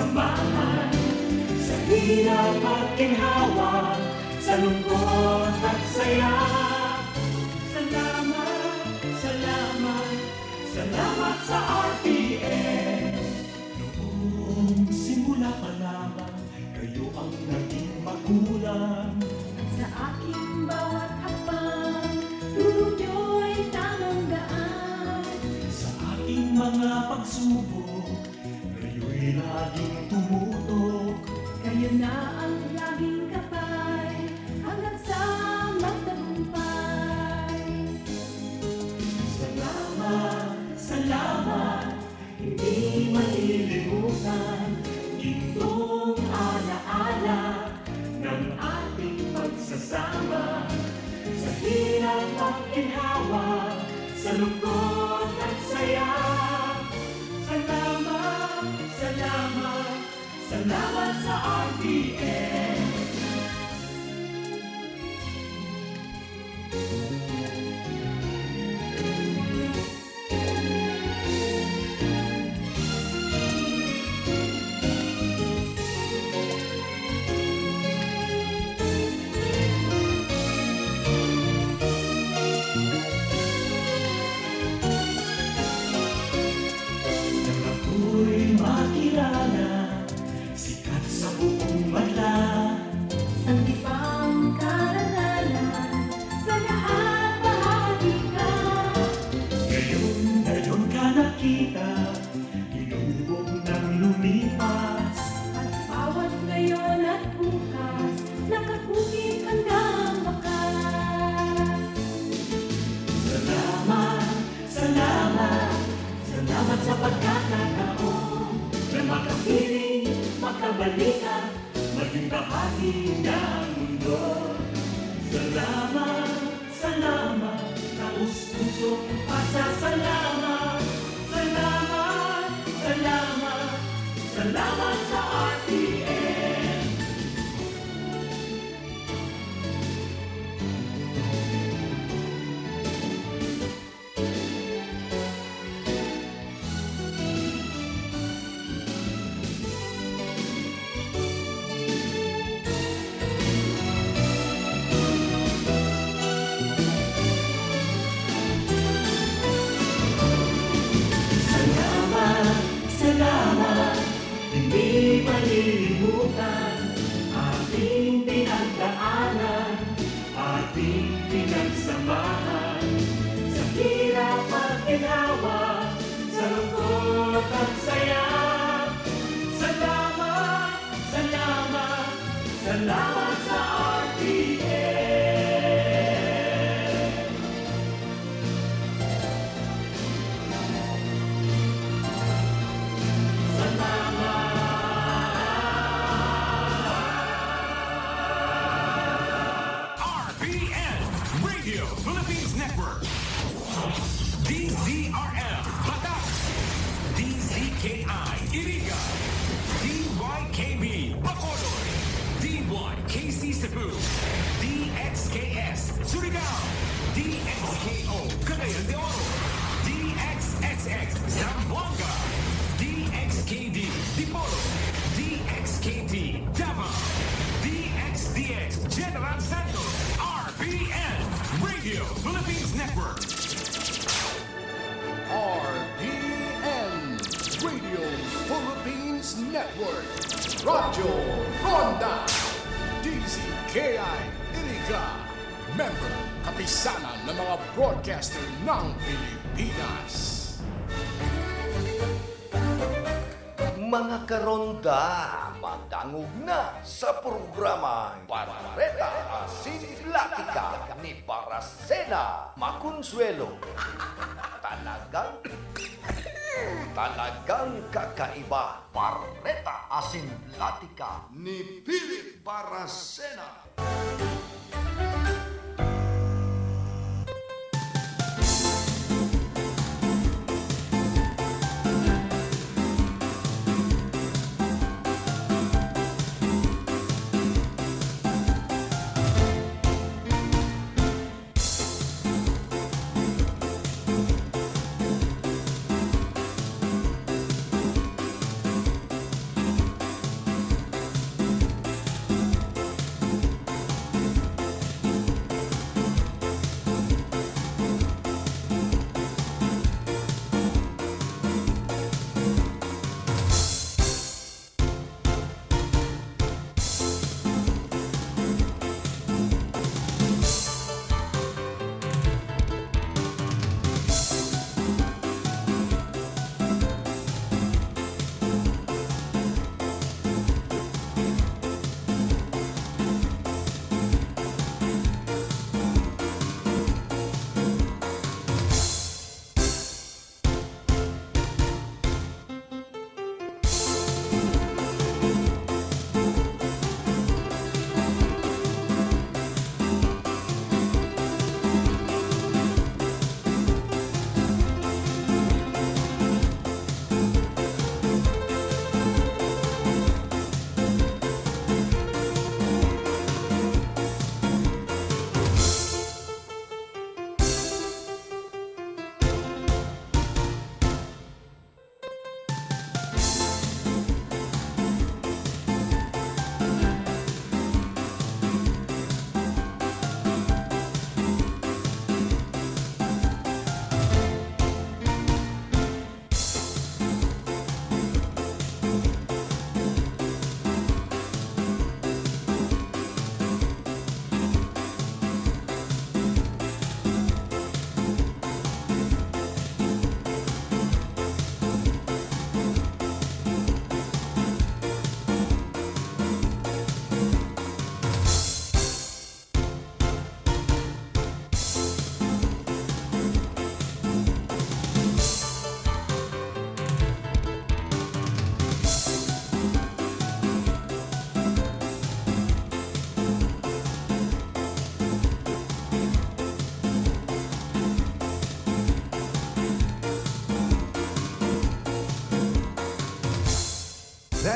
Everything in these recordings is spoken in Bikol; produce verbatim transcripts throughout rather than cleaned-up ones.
Mahal, sa hirap at ginhawa, sa lungkot at saya. Salamat, salamat, salamat sa R T N. Noong simula pa lamang, kayo ang naging magulang. Sa aking bawat hakbang, turo niyo'y tamang daan. Sa aking mga pagsubok, kayo'y laging tumutok. Kayo na ang laging gabay, hanggang sa magtagumpay. Salamat, salamat, hindi malilimutan. Gintong alaala ng ating pagsasama. Sa hirap at ginhawa, sa lungkot at saya. Salamat, salamat, salamat sa R T N. Nang ako'y makilala, sikat sa buong banla. Sanggipang karangalan, sa lahat bahagi ka. Ngayon, ngayon ka nakita, hinubog nang lumipas. At bawat ngayon at bukas, nakakukit hanggang wakas. Salamat, salamat, salamat sa pagkakataon na makapiling, makabalikan, maging bahagi ng mundo. Salamat, salamat, taos-pusong pasasalamat. Salamat, salamat, salamat sa R T N. Salamat, salamat, hindi malilimutan ating pinagdaanan, ating pinagsamahan. Sa hirap at ginhawa, sa lungkot at saya. Salamat, salamat, salamat sa R T N. R P N, Radio Philippines Network. D Z R M, Batac. D Z K I, Iriga. D Y K B, Bacolod. D Y K C Cebu. D X K S, Surigao. D X K O, Cagayan de Oro. D X S X, Zamboanga. D X K D, Dipolog. D X K T, Davao. D X D X, General Santos. R P N, Radio Philippines Network. R P N, Radio Philippines Network. Radyo Ronda. D Z K I Iriga. Member, Kapisanan ng mga Broadcaster ng Pilipinas. Mga karonda, madangog na sa programang Bareta asin Platika ni Baracena Maconsuelo. Talagang, talagang kakaiba. Bareta asin Platika ni Philip Baracena.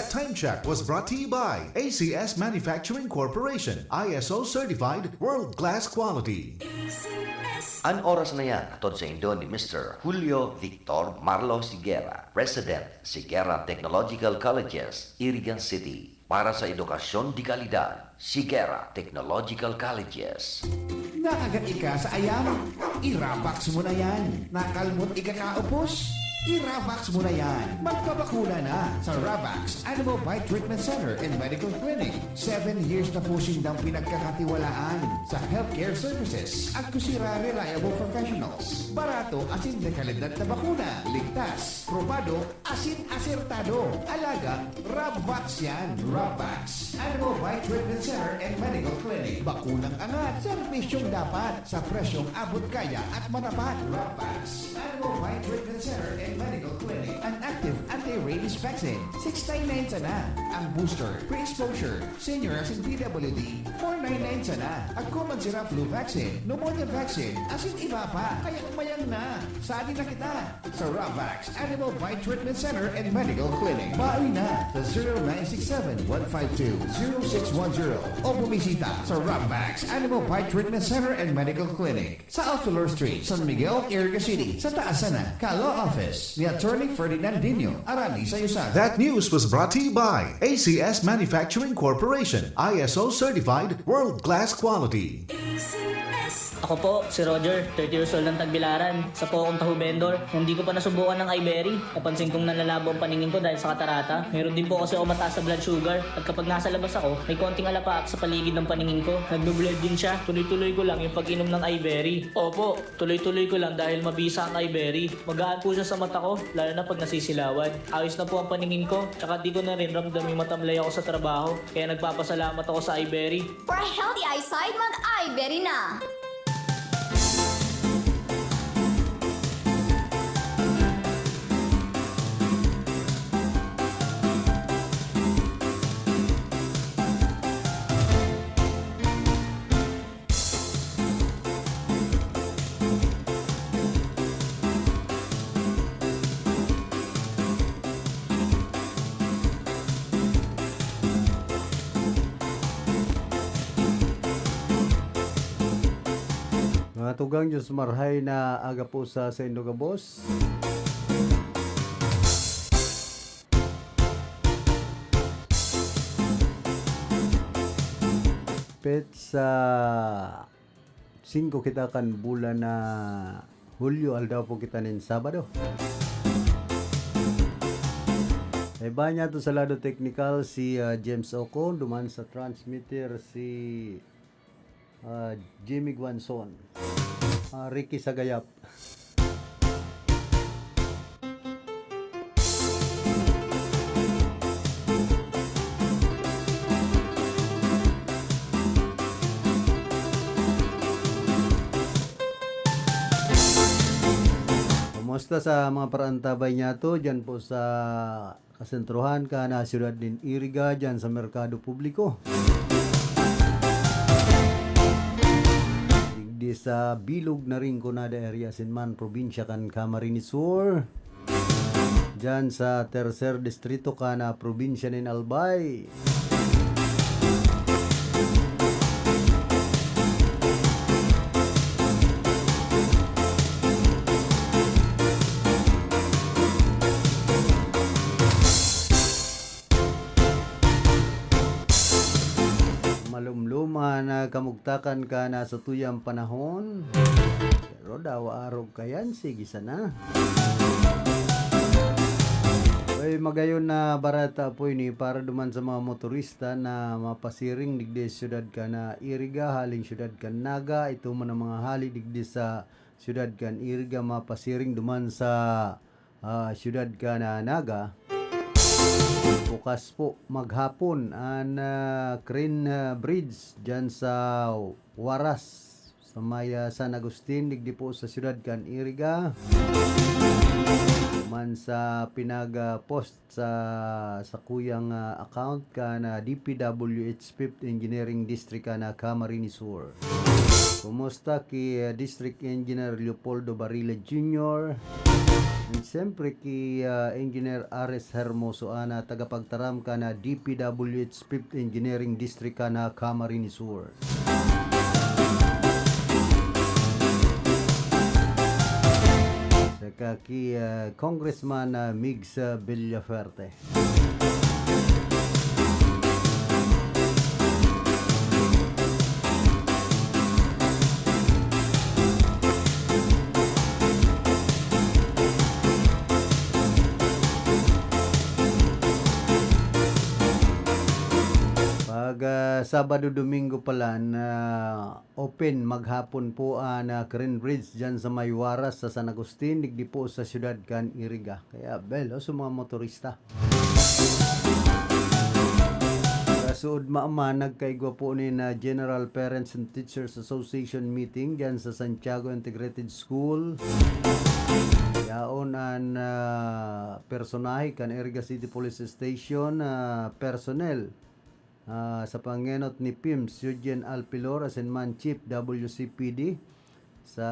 Time check was brought to you by A C S Manufacturing Corporation, I S O certified, world-class quality. An oras na yan, hatod saindo ni Mister Julio Victor Marlo Sigera, President, Sigera Technological Colleges, Iriga City. Para sa edukasyon de kalidad, Sigera Technological Colleges. Nakagat ika sa ayam? I-Ravax mo na yan. Nakalmot ika kaupos? I-Ravax mo na yan. Magpabakuna na sa Ravax Animal Bite Treatment Center and Medical Clinic. Seven years na po sindang pinagkakatiwalaan sa healthcare services. Agko sira reliable professionals. Barato asin de kalidad na bakuna. Ligtas, probado, asin asertado. Alaga, Rabvax yan. Rabvax. Animal Bite Treatment Center and Medical Clinic. Bakunang angat, serbisyong dapat, sa presyong abot kaya at matapat. Rabvax. Animal Bite Treatment Center and Medical Clinic. An active anti-rabies vaccine, six nine nine sana. Ang booster, pre-exposure, senior asin P W D, four nine nine sana. Agko man sira flu vaccine, pneumonia vaccine, asin iba pa. Kaya umayang na. Sadi na kita sa Ravax Animal Bite Treatment Center and Medical Clinic. Bawi na sa zero nine six seven one five two zero six one zero o bumisita sa Ravax Animal Bite Treatment Center and Medical Clinic sa Alfelor Street, San Miguel, Iriga City, sa taas sana kan Law Office ni Attorney Ferdinand Dino Arani Sayusan. That news was brought to you by A C S Manufacturing Corporation, I S O certified, world-class quality. Ako po, si Roger, thirty years old ng Tagbilaran. Isa po akong taho vendor. Hindi ko pa nasubukan ng iBerry. Napansin kong nanlalabo ang paningin ko dahil sa katarata. Meron din po kasi ako mataas na blood sugar. At kapag nasa labas ako, may konting alapaap sa paligid ng paningin ko. Nagbe-blurred din siya. Tuloy-tuloy ko lang yung pag-inom ng iBerry. Opo, tuloy-tuloy ko lang dahil mabisa ang iBerry. Magaan po siya sa mata ko, lalo na pag nasisilawan. Ayos na po ang paningin ko, tsaka di ko na rin ramdam yung matamlay ako sa trabaho. Kaya nagpapasalamat ako sa iBerry. For a healthy eyesight, mag-iBerry na! Mga tugang, Diyos marhay na aga po sa saindo gabos. Petsa singko kita kan bulan na Hulyo, aldaw po kita nin Sabado. Kaiba niya to sa lado teknikal si ah, James Ocon, duman sa transmitter si ah, Jimmy Guanzon. Ah, Ricky Sagayap. Kumusta sa mga paraantabay niyato dyan po sa kasentrohan kan ah, siyudad nin Iriga, dyan sa merkado publiko? Digdi sa bilog na Rinconada area, asin man probinsya kan Camarines Sur. Diyan sa tercer distrito kan ah, probinsya nin Albay. Malumluman na kamugtakan ka na sa tuyang panahon. Pero dawa arog ka yan, sige sana. Uy, magayon na barata po ini para duman sa mga motorista na mapasiring digdi siyudad ka na Iriga, haling siyudad ka Naga, ito man ang mga hali digdi sa siyudad kan Iriga mapasiring duman sa ah, siyudad kan ah, Naga. Bukas po maghapon an ah, crane ah, bridge dyan sa Waras, sa may ah, San Agustin, digdi po sa siyudad kan Iriga. man sa pinag-post sa sakuyang, ah, account kan, ah, D P W H Fifth Engineering District kan, ah, Camarines Sur. Kumusta ki, ah, District Engineer Leopoldo Barilla Junior? And siyempre ki, ah, Engineer Ares Hermoso, ana, tagapagtaram kan, ah, D P W H Fifth Engineering District kan, ah, Camarines Sur. Saka ki, ah, Congressman, ah, Migs, ah, Villafuerte. Pag, ah, Sabado, Domingo pala na open maghapon po an, ah, crane bridge diyan sa may Huaras sa San Agustin, digdi po sa siyudad kan Iriga. Kaya bel, oh, sa mga motorista. Kasuodma man, nagkaigwa po nin, ah, General Parents and Teachers Association meeting diyan sa Santiago Integrated School. Yaon an, ah, personahe kan Iriga City Police Station, ah, personnel, ah, sa pangenot ni P I M S Eugene Alpilor, asin man Chief W C P D, sa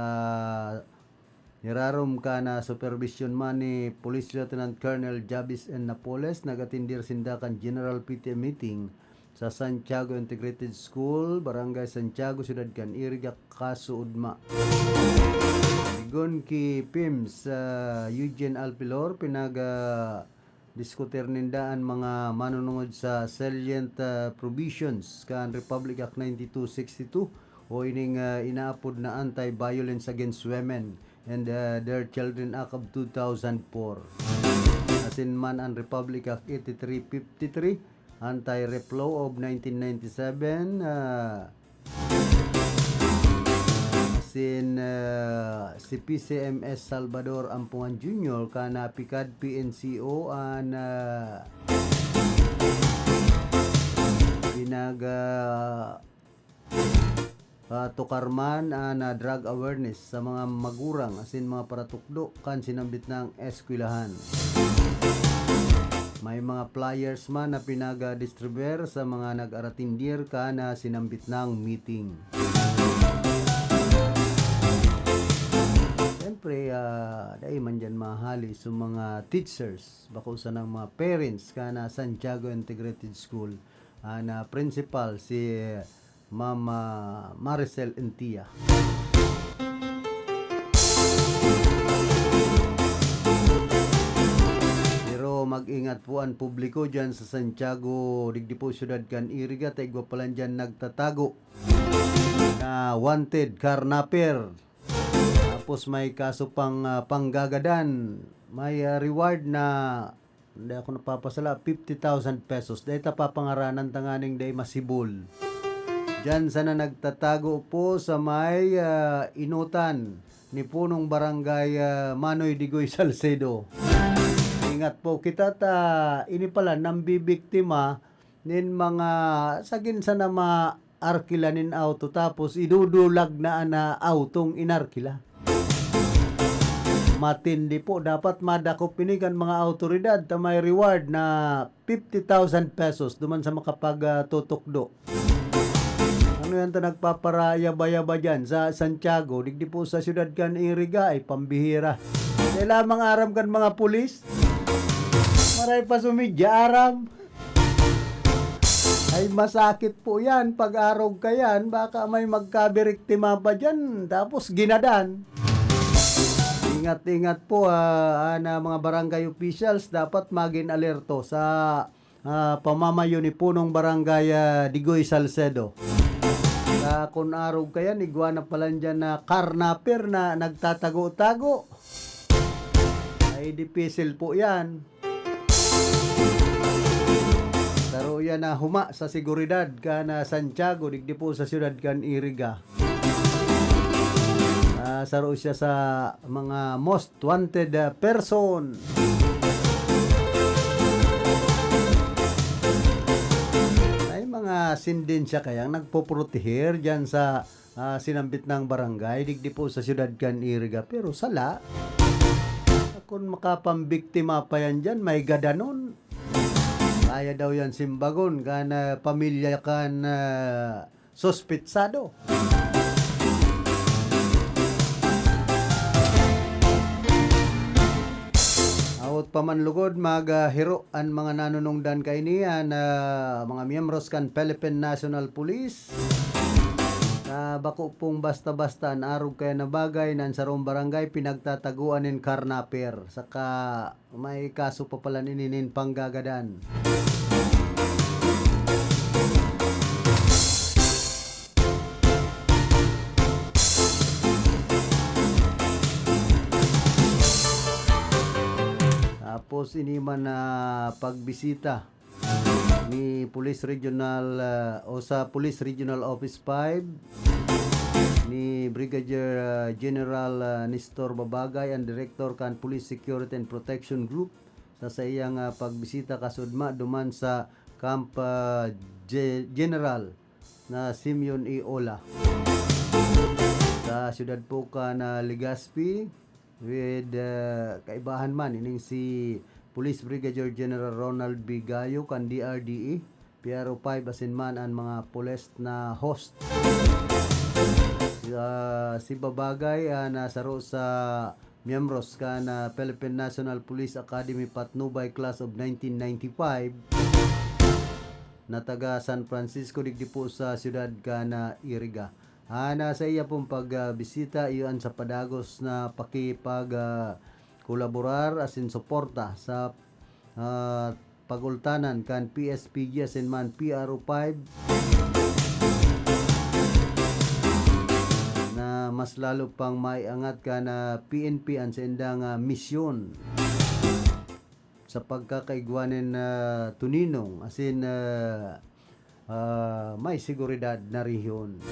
nirarom kan, ah, supervision man ni Police Lieutenant Colonel Javis N. Napoles, nag-atendir sinda kan General P T A meeting sa Santiago Integrated School, Barangay Santiago, Siyudad kan Iriga, kasuodma. Sigon ki P I M S, ah, Eugene Alpilor, pinag, ah, diskutir ninda an mga manunungod sa salient, ah, provisions kan Republic Act ninety-two sixty-two o ining, ah, inaapod na Anti-Violence Against Women and, ah, Their Children Act of two thousand four. Asin man an Republic Act eighty-three fifty-three, Anti-Rape Law of nineteen ninety-seven, ah, Asin, ah, si P C M S Salvador Ampongan Junior kan APICAD P N C O an, ah, pinag, ah, ah, tukar man an, ah, drug awareness sa mga magurang asin mga paratukdo kan sinambit nang eskwelahan. May mga flyers man na pinagadistribuer sa mga nag-aratindir kan, ah, sinambit nang meeting. Siyempre, ah, dai man diyan mahali sa mga teachers, bako sanang mga parents kan, ah, Santiago Integrated School. An, ah, principal si Ma'am, ah, Maricel Entia. Pero mag-ingat po an publiko diyan sa Santiago, digdi po siyudad kan Iriga, ta igwa pa lang diyan nagtatago na wanted carnapper. Tapos may kaso pang, ah, panggagadan. May, ah, reward na, hindi ako napapasala, fifty thousand pesos. Dahil ta papangaranan tanganing dai masibol. Diyan sana nagtatago po sa may, ah, inutan ni punong barangay, ah, Manoy Digoy Salcedo. Ingat po kita ta, ini pala nambibiktima nin mga sagin sana maarkila nin auto tapos idudulag na an, ah, autong inarkila. Matindi po, dapat madakop ini kan mga awtoridad ta may reward na fifty thousand pesos duman sa makapag, ah, tutukdo. Ano yan ta nagpaparayaba-yaba dyan sa Santiago, digdi po sa siyudad kan Iriga, ay pambihira. Kaya lamang aram kan mga pulis, maray pa sumidya aram. Ay, masakit po yan. Pag-arog ka yan, baka may magkabiriktima pa dyan, tapos ginadan. Ingat-ingat po, ah, ah, na mga barangay officials, dapat magin alerto sa, ah, pamamayo ni Punong Barangay, ah, Digoy Salcedo. Sa kun arog ka yan, igwa na pala dyan na carnapper na nagtatago-tago. Ay, dipisil po yan. Saro yan na huma sa seguridad kan, ah, Santiago, digdi po sa siyudad kan Iriga. Ah, saro siya sa mga most wanted, ah, person. May mga sindensya kayang nagpoproteher dyan sa ah, sinambit na barangay, digdi po sa siyudad kan Iriga. Pero sala, Kun makapambiktima pa yan dyan, may gadanon. Kaya daw yan simbagon kan, ah, pamilya kan, ah, suspetsado. Awot pa man lugod, maghiro an mga nanunungdan kaini, an, ah, mga miyembros kan Philippine National Police. Ah, bako pong basta-basta an arog kaya na bagay na an sarong barangay pinagtataguan nin karnaper. Saka may kaso pa pala nini nin panggagadan. Tapos ini man na pagbisita ni Police Regional, ah, o sa Police Regional Office five, ni Brigadier, ah, General, ah, Nestor Babagay, ang Director kan Police Security and Protection Group, sa saiyang, ah, pagbisita kasudma duman sa Camp, ah, Ge-, General na Simeon E. Ola sa siyudad po kan, ah, Legazpi. With, ah, kaibahan man, ining si Police Brigadier General Ronald B. Gayo kan D R D E, P R O five, asin man an mga pulis na host. Ah, si Babagay, ah, nasaro sa miyembros kan, ah, Philippine National Police Academy Patnubay Class of nineteen ninety-five na taga San Francisco, digdi po sa siyudad kan, ah, Iriga. Ah, na sa iya pong pagbisita, iyo an sa padagos na pakipag, ah, kolaborar asin suporta sa, ah, pagultanan kan P S P G asin man P R O five na mas lalo pang maiangat kan, ah, P N P an saindang, ah, misyon sa pagkakaigwa nin, ah, tuninong asin, ah, ah, may seguridad na rehiyon.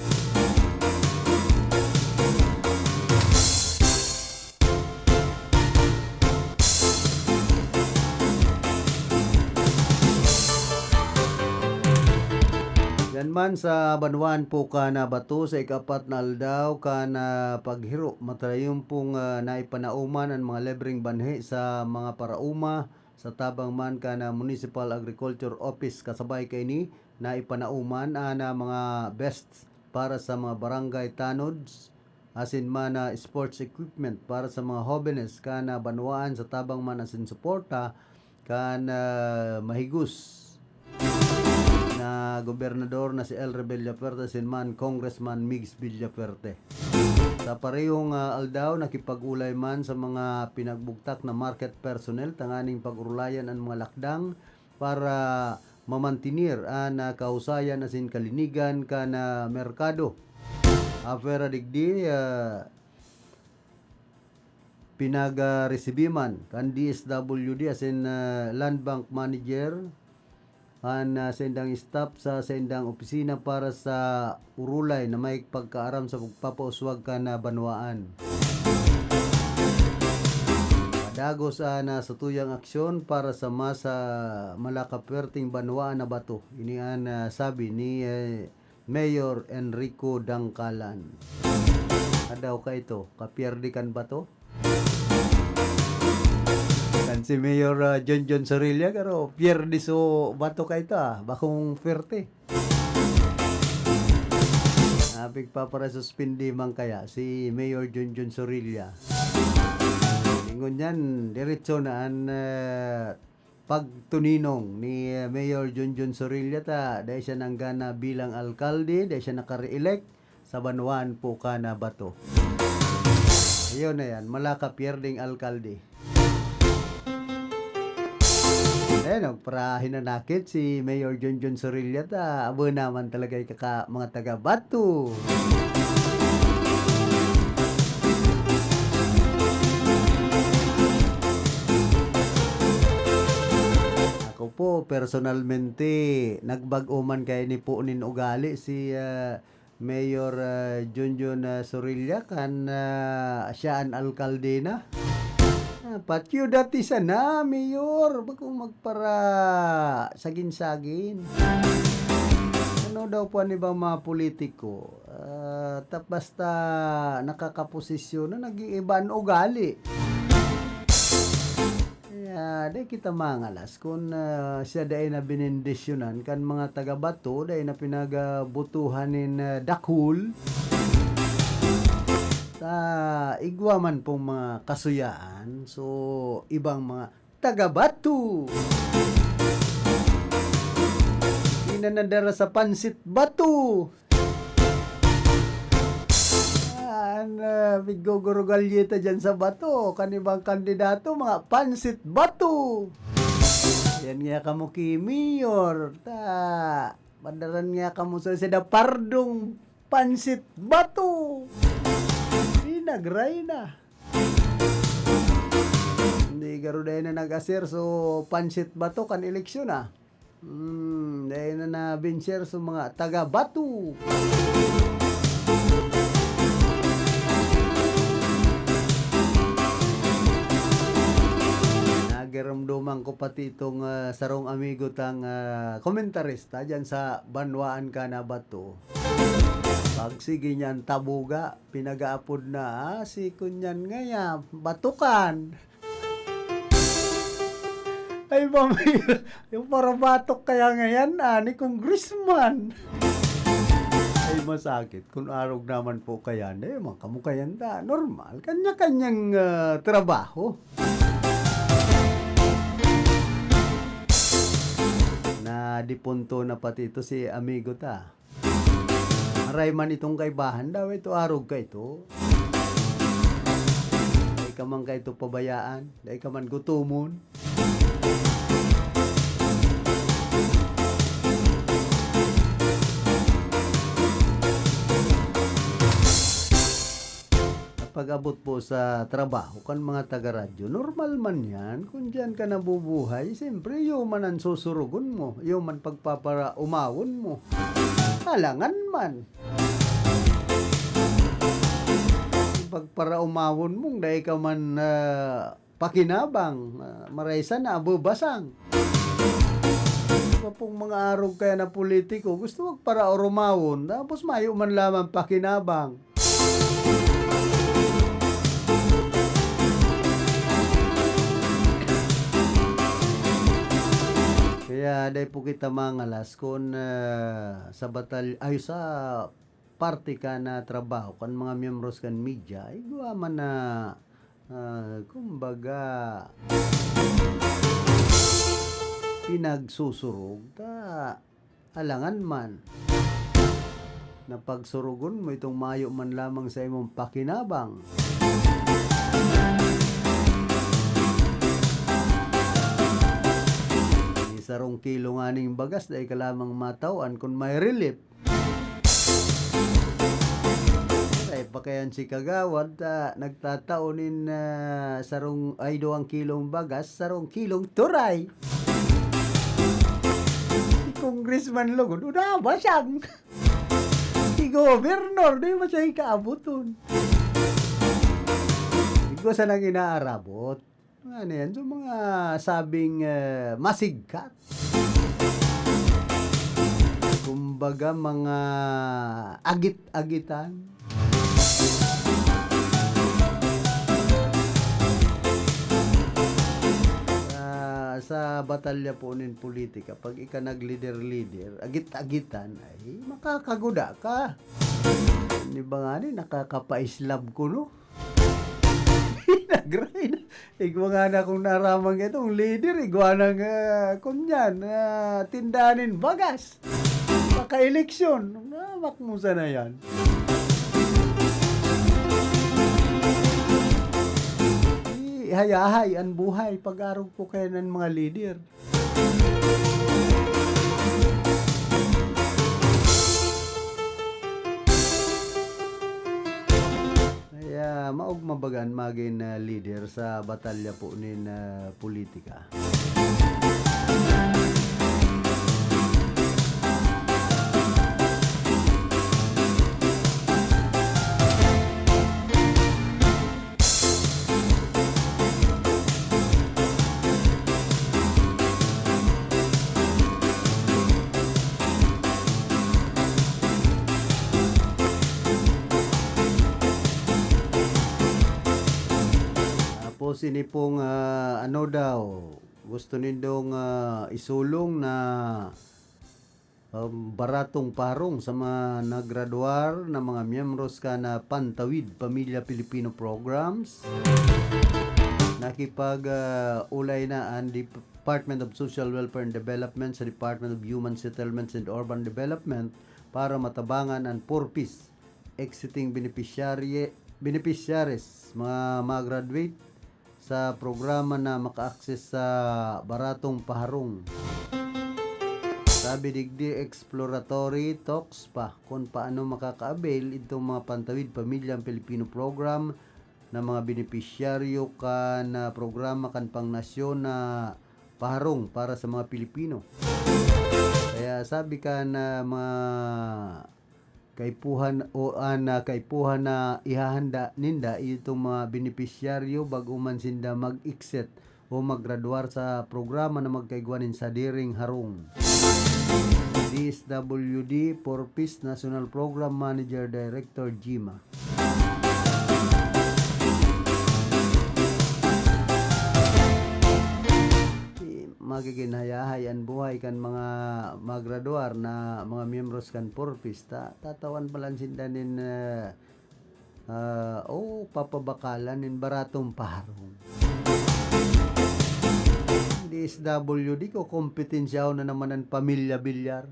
Yan man sa banwaan po kan, ah, bato sa ikapat na aldaw kan, ah, paghiro, matayong pong, ah, naipanauman an mga libreng banhi sa mga paraoma sa tabang man kan, ah, Municipal Agriculture Office. Kasabay kaini, naipanauman an, ah, mga vests para sa mga barangay tanods, asin man, ah, sports equipment para sa mga hobenes kan, ah, banwaan sa tabang man asin suporta kan, ah, mahigos na gobernador na si Elre Villafuerte asin man Congressman Migs Villafuerte. Sa parehong, ah, aldaw, nakipag-olay man sa mga pinagbugtak na market personnel tanganing pag-orolayan an mga lakdang para mamantener an, ah, kahusayan asin kalinigan kan, ah, merkado. Apwera digdi, ah, pinag-, ah, resibi man kan D S W D asin, ah, Land Bank Manager an, ah, saindang staff sa saindang opisina para sa orolay na may pagkaaram sa pagpapauswag kan, ah, banwaan. Padagos an, ah, satuyang aksyon para sa mas, ah, malakapwerteng banwaan na bato. Ini an, ah, sabi ni, eh, Mayor Enrico Dangkalan. Adaw ka ito, kapierde kan bato? Kan si Mayor, ah, John John Sorilla, karo, pierde so bato ka ito, ah. Bakong pwerte. Ah, pigpaparasuspindi man kaya si Mayor John John Sorilla. Ingon yan, diretso na an, ah, pagtuninong ni, eh, Mayor Junjun Sorilla ta dai siya nanggana bilang alkalde, dai siya naka-re-elect sa banwaan po kana bato. Ayun na yan, Malacca pierdeng alkalde. Eh, nagparahinanakit si Mayor Junjun Sorilla ta abo naman talaga yung kaka-, mga taga Bato. Ako po, personalmente, nagbag-o man kaini po nin ugali si, ah, Mayor, ah, Junjun, ah, Sorilla kan, ah, siya an alkalde na. Ah, patyo dati sana, Mayor, bakong magparasagin-sagin. Ano daw po an ibang mga politiko? Ah, ta-, basta nakakaposisyon na, nag-iiba an ugali. Ah, dai kita mangalas kun, ah, siya dai na benendisyonan kan mga taga-Bato, dai na pinagabotohan nin, ah, dakul. Ta igwa man pong mga kasuyaan, so, ibang mga taga-Bato. Di na nadara sa pansit bato. Ah, an, ah, piggugurugalye ta diyan sa bato, kan ibang kandidato, mga pansit bato. Yan nga kamo ki Mayor, ta, padaran nga kamo sa, sa pardong pansit bato. Pinagray na. Hindi garo dai na nag-aser, so pansit bato kan eleksyon, ah. Hmm, dai na nabinser sa mga taga Bato. Nagiramdoman ko pati itong, ah, sarong amigo tang, ah, komentarista dyan sa Banwaan Kana Bato. Pag sige niyan tabuga, pinag-aapod na, ah, si kunyan ngaya, Batukan. Ay, mamay, yung parabatok kaya ngayon, ah, ni Congressman. Ay, masakit. Kung arog naman po kaya, di man kamo kayan ta. Normal. Kanya-kanyang, ah, trabaho. Na dipunto na pati ito si amigo ta. Maray man itong kaibahan daw, ito arog ka ito. Dai ka man ka ito pabayaan, dai ka man gutomon. Pag-abot po sa trabaho kan mga taga-radyo, normal man yan. Kung diyan ka nabubuhay, siyempre, iyo man ang susurugon mo, iyo man pagpaparaumawon mo. Alangan man. Pagparaumawon mong dai ka man, ah, pakinabang, ah, maray sana, abubasang. Iba pong mga arog kaya na politiko, gusto magparaurumawon, tapos mayo man lamang pakinabang. Kaya dai po kita mangalas kun, ah, sa batal-, ay, sa parte ka na trabaho kan mga miyembros kan media, igwa man na, ah, kumbaga, pinagsusurog ta alangan man na pagsurugon mo itong mayo man lamang sa imong pakinabang. Ni sarong kilo nganing bagas, dai ka lamang mataw-an kun may relief. Ay, pakayan si Kagawad, ah, nagtatao nin, ah, sarong, ay, duwang kilong bagas, sarong kilong turay. Si Congressman lugod, una, basang. Si Governor, di ba siya ikaaboton? Igwa sanang inaarabot. Ano yan? So, mga sabing, eh, masigkat. Kumbaga, mga agit-agitan. Sa, sa batalya po nin politika, pag ika nag-leader-leader, agit-agitan, ay, makakaguda ka. Di ba nga ni, nakakapaislab ko, no? Nagray na. Igwa nga na kung naramang itong leader, igwa na nga, kunyan, ah, tindahan nin bagas. Pagka-eleksyon, namak mo sana yan. Di hayahay ang buhay pag-arog ko kaya ng mga leader. Kaya maog mabagan magin, ah, leader sa batalya po nin, ah, politika. Tapos Sini pong, ah, ano daw, gusto nindong, ah, isulong na, um, baratong paharong sa mga naggraduar na mga miyembros kan Pantawid Pamilya Pilipino Programs. Nakipag, ah, ulay na ang Department of Social Welfare and Development sa Department of Human Settlements and Urban Development para matabangan ang four Ps, exiting beneficiary, beneficiaries, mga ma-graduate sa programa na maka-access sa baratong paharong. Sabi digdi, exploratory talks pa kung paano makaka-avail itong mga Pantawid Pamilyang Pilipino Program na mga benepisyaryo kan, ah, programa kan pangnasyon na paharong para sa mga Pilipino. Kaya sabi kan, ah, mga kaipuhan o an, ah, kaipuhan na ihahanda ninda itong mga benepisyaryo bago man sinda mag-exit o maggraduar sa programa na magkaigwa nin sadiring harong. D S W D, four Ps National Program Manager Director Jima. Magigin hayahay an buhay kan mga magraduar na mga miyembros kan four Ps. Ta-, tatawan pa lang sinda nin, ah, ah, o papabakalan nin baratong paharong. D S W D ko, kompetensyaon na naman an Pamilya Bilyar.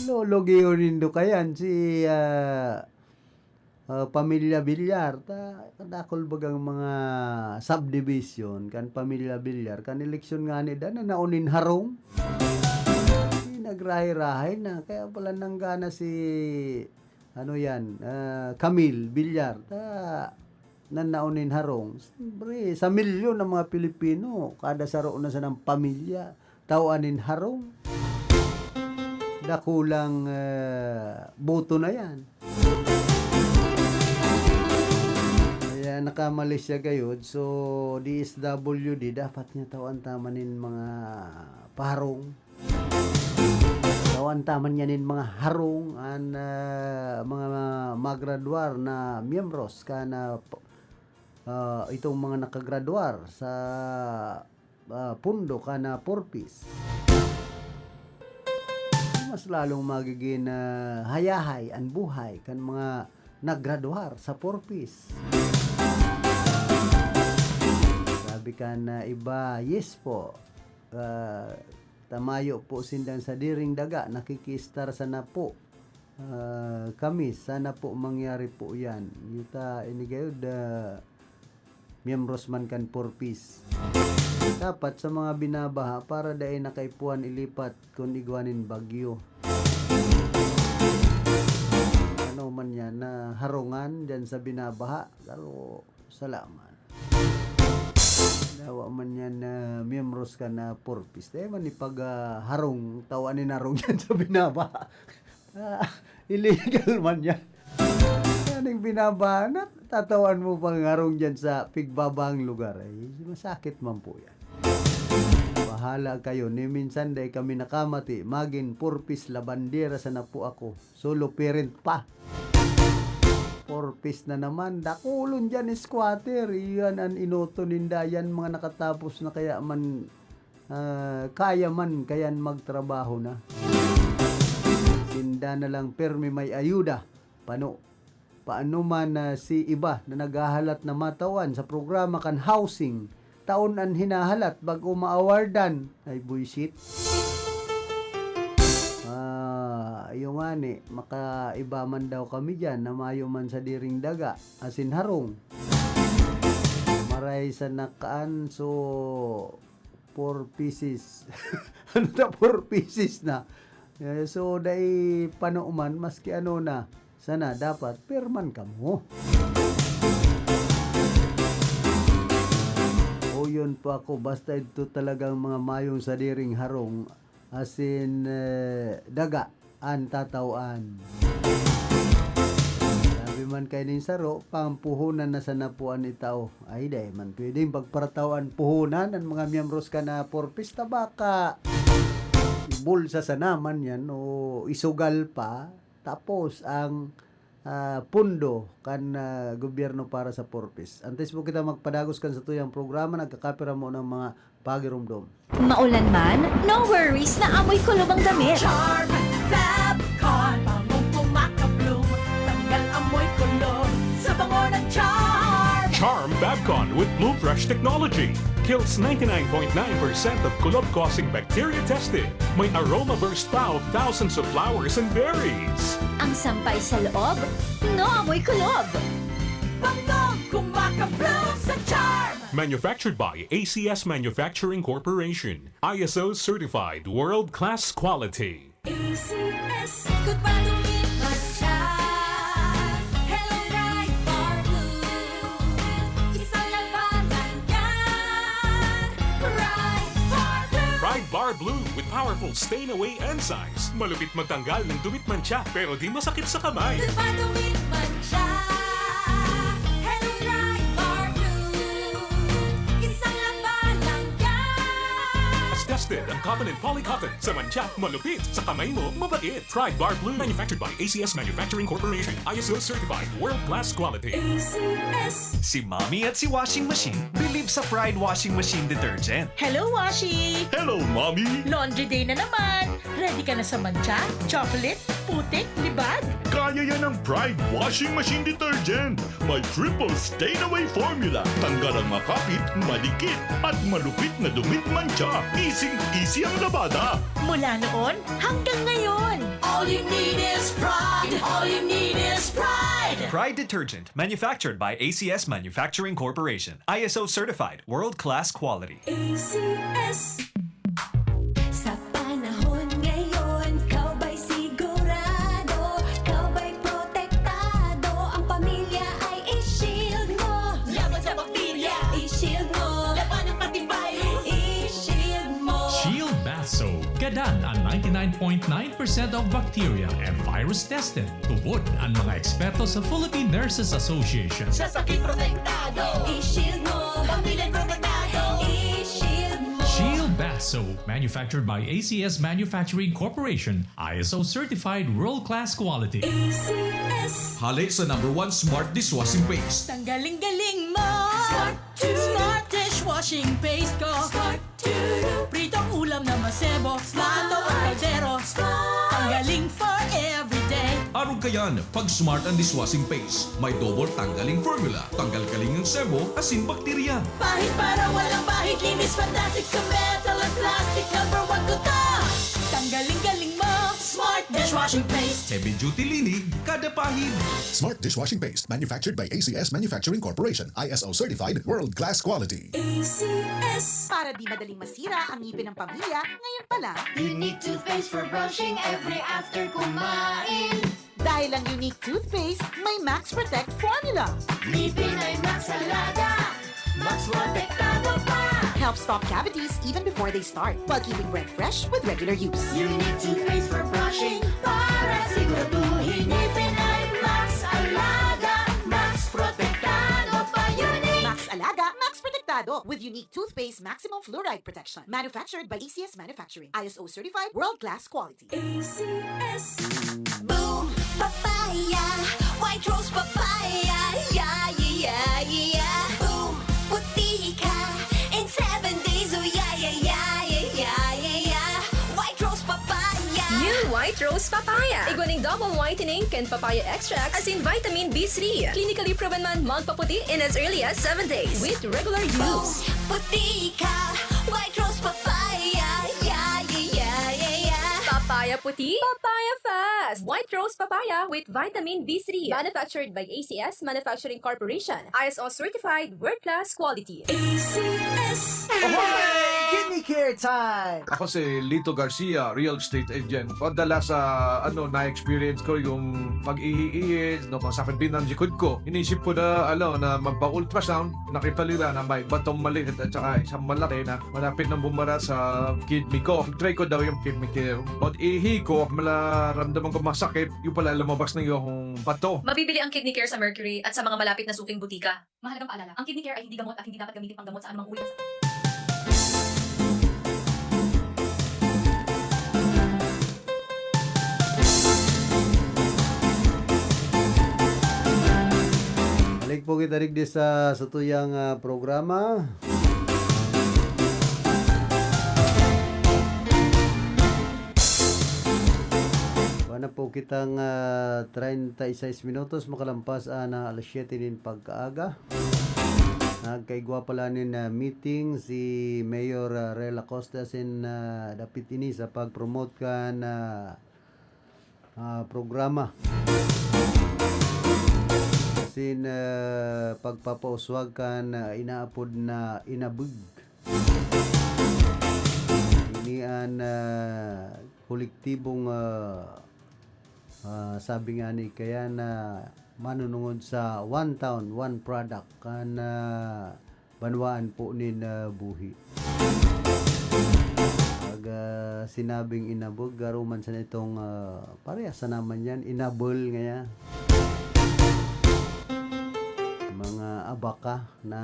Lologihon nindo kayan si, ah, ah, Pamilya Bilyar. Ta, kadakol bagang mga subdivision kan Pamilya Bilyar. Kan eleksyon ngani da, nanao nin harong. Di nagrahay-rahay na. Kaya pala nanggana si, ano yan, ah, Camille Bilyar. Ta, nanao nin harong. Siyempre, sa milyon ang mga Pilipino, kada saro na sanang pamilya, tawan nin harong. Dakulang, ah, boto na yan. Kaya nakamali siya gayod. So, D S W D, dapat niya tawan ta man nin mga paharong. Tawan ta man niya nin mga harong an, ah, mga magraduar na miyembros kan, ah, p-, ah, itong mga nakagraduar sa, ah, pundo kan, ah, four Ps. Mas lalong magiging, ah, hayahay an buhay kan mga naggraduar sa four Ps. Sabi kan, ah, iba, "Yes po, ah, ta mayo po sindang sadiring daga, nakikiistar sana po, ah, kami. Sana po mangyari po yan." Yuta, ini gayod, ah, miyembros man kan four Ps. Dapat sa mga binabaha, para dai na kaipuhan ilipat kun igwa nin bagyo. Ano man yan, na harungan dyan sa binabaha, pero salamat. Dawa man yan na miyembros ka na four Ps. Dai man ipag, ah, harong, tawan nin harong yan sa binabaha. Ah, illegal man yan. Yan ang binabaha na tatawan mo pang harong dyan sa pigbabahang lugar. Ay, masakit man po yan. Bahala kayo. Ni minsan dai kami nakamati, magin four Ps labandera sana po ako. Solo parent pa. Four Ps na naman. Dakulon dyan, squatter. Iyan an inoto ninda. Yan mga nakatapos na kaya man, ah, kaya man kayan magtrabaho na. Sinda na lang permi may ayuda. Pano, paano man, ah, si iba na naghahalat na matawan sa programa kan housing, taon an hinahalat bago ma-awardan. Ay, buisit. Ah, iyo ngani, makaiba man daw kami diyan na mayo man sadiring daga, asin harong. Maray sa nakaan, so, four pieces. Ano ta, four pieces na? Eh, so, dai pano man, maski ano na. Sana dapat pirman kamo. O, yun po ako. Basta ito talagang mga mayong sadiring harong, asin, eh, daga an tatawan. Sabi man kay nin saro, pampuhunan na sana po an itao. Ay, dai man pwedeng pagparataw an puhunan an mga miyembros ka na four Ps, ta baka ibulsa sana man yan o isugal pa. Tapos ang, ah, pondo kan, ah, gobyerno para sa Four Ps. Antes po kita magpadagos kan satuyang programa, nagkakapira mo ng mga pagirumdom. Maulan man, no worries na amoy kulob ang damit. Charm Fabcon, bangong kumakabloom. Tanggal amoy kulob sa bango ng Charm. Charm Fabcon with Bloom Fresh technology kills ninety-nine point nine percent of kulob-causing bacteria tested. May aroma burst pa of thousands of flowers and berries. Ang sampay sa loob, no amoy kulob. Bangong kumakabloom sa Charm. Manufactured by A C S Manufacturing Corporation. I S O certified world-class quality. A C S. Good pa dumit man siya. Hello, Pride Bar Blue. Isang labanan yan. Pride Bar Blue. Pride Bar Blue with powerful stain away enzymes. Malupit magtanggal ng dumit mantsa pero di masakit sa kamay. Good pa dumit man siya. Hello, Pride Bar Blue. Isang labanan yan. Tested ang cotton and polycotton. Sa mantsa, malupit. Sa kamay mo, mabait. Pride Bar Blue. Manufactured by A C S Manufacturing Corporation. I S O certified. World class quality. A C S. Si Mommy at si Washing Machine believe sa Pride Washing Machine Detergent. Hello, Washi! Hello, Mommy! Laundry day na naman! Ready ka na sa mantsa, chocolate, putik, libag? Kaya yan ng Pride Washing Machine Detergent. May triple stain away formula. Tanggal ang makapit, madikit, at malupit na dumit mantsa. Easy-easy ang labada. Mula noon hanggang ngayon! All you need is Pride. All you need is Pride. Pride Detergent, manufactured by A C S Manufacturing Corporation. I S O certified, world-class quality. A C S. Sa panahon ngayon, ikaw ba'y sigurado? Ikaw ba'y protektado? Ang pamilya ay i-shield mo. Laban sa bakterya, i-shield mo. Labanan pati virus, i-shield mo. Shield Bath Soap. Gadan ang ninety-nine point nine percent of bacteria and virus tested. Tubod ang mga eksperto sa Philippine Nurses Association. Sa sakit protektado, i-shield mo. Pamilya protektado, i-shield mo. Shield Bath Soap, manufactured by A C S Manufacturing Corporation, I S O certified world-class quality. A C S. Hale sa number one smart dishwashing paste. Tanggaling-galing mo! Smart to. Smart dishwashing paste ko! Smart to. Pritong ulam na masebo, plato at kaldero. Tanggaling for everyday. Arog kayan, pag smart ang dishwashing paste. May double tanggaling formula. Tanggal kaling ang sebo, asin bakterya. Pahid para walang bahid, linis fantastic sa metal at plastic. Number one ko to. Tanggaling-galing mo. Smart dishwashing paste. Heavy duty linig, kada pahid. Smart dishwashing paste, manufactured by A C S Manufacturing Corporation, I S O certified, world class quality. A C S. Para di madaling masira ang ngipin ng pamilya, ngayon pa lang. Unique toothpaste for brushing every after kumain. Dahil ang Unique Toothpaste may Max Protect Formula. Ngipin ay Max Alaga, Max Protektado pa. Helps stop cavities even before they start, while keeping breath fresh with regular use. Unique toothpaste for brushing para siguraduhin ngipin ay Max Alaga, Max Protektado pa. Unique. Max Alaga, Max Protektado with Unique Toothpaste Maximum Fluoride Protection. Manufactured by A C S Manufacturing. I S O certified, world class quality. A C S. Boom! Papaya! White Rose Papaya! Yeah, yeah, yeah, yeah! Boom! Puti ka! In seven days, oh yeah, yeah, yeah, yeah, yeah, yeah, yeah! White Rose Papaya! New White Rose Papaya. Igwa ning double whitening kan papaya extract asin vitamin B three. Clinically proven man magpaputi in as early as seven days with regular use. Puti ka! White Rose Papaya! Yeah, yeah, yeah, yeah, yeah! Papaya puti, papaya fast. White Rose Papaya with vitamin B three. Manufactured by A C S Manufacturing Corporation. I S O certified, world class quality. A C S. Ahoy! Kidney Care Time! Ako si Lito Garcia, real estate agent. Madalas sa ano na-experience ko yung pag-ihi-ihi, no, kung sakit din ang likod ko. Inisip ko na, ano, na magpa-ultrasound. Nakita nila na may batong maliit at saka isang malaki na malapit nang bumara sa kidney ko. Try ko daw yung Kidney Care. Pag-ihi ko, malaramdaman ko masakit, yung pala lumabas na yung bato. Mabibili ang Kidney Care sa Mercury at sa mga malapit na suking butika. Mahalagang paalala, ang Kidney Care ay hindi gamot at hindi dapat gamitin panggamot sa anumang uri ng sakit. po kita digdi sa satuyang, ah, programa. Wala po kitang, ah, treinta y seis minutos makalampas ana alas siyete nin pagkaaga. Nagkaigwa pala nin, ah, meeting si Mayor, ah, Rel Acosta asin, ah, dapit ini sa pag-promote kan, ah, ah, programa. Asin, ah, pagpapauswag kan, ah, inaapod na inabeg. Ini an, ah, kolektibong, ah, ah, sabi nga ni kaya na manunungod sa one town, one product kan, ah, banwaan po nin, ah, buhi. Pag, ah, sinabing inabeg, garo man sana itong, ah, parehas na naman yan, inabel ngaya. Mga abaka na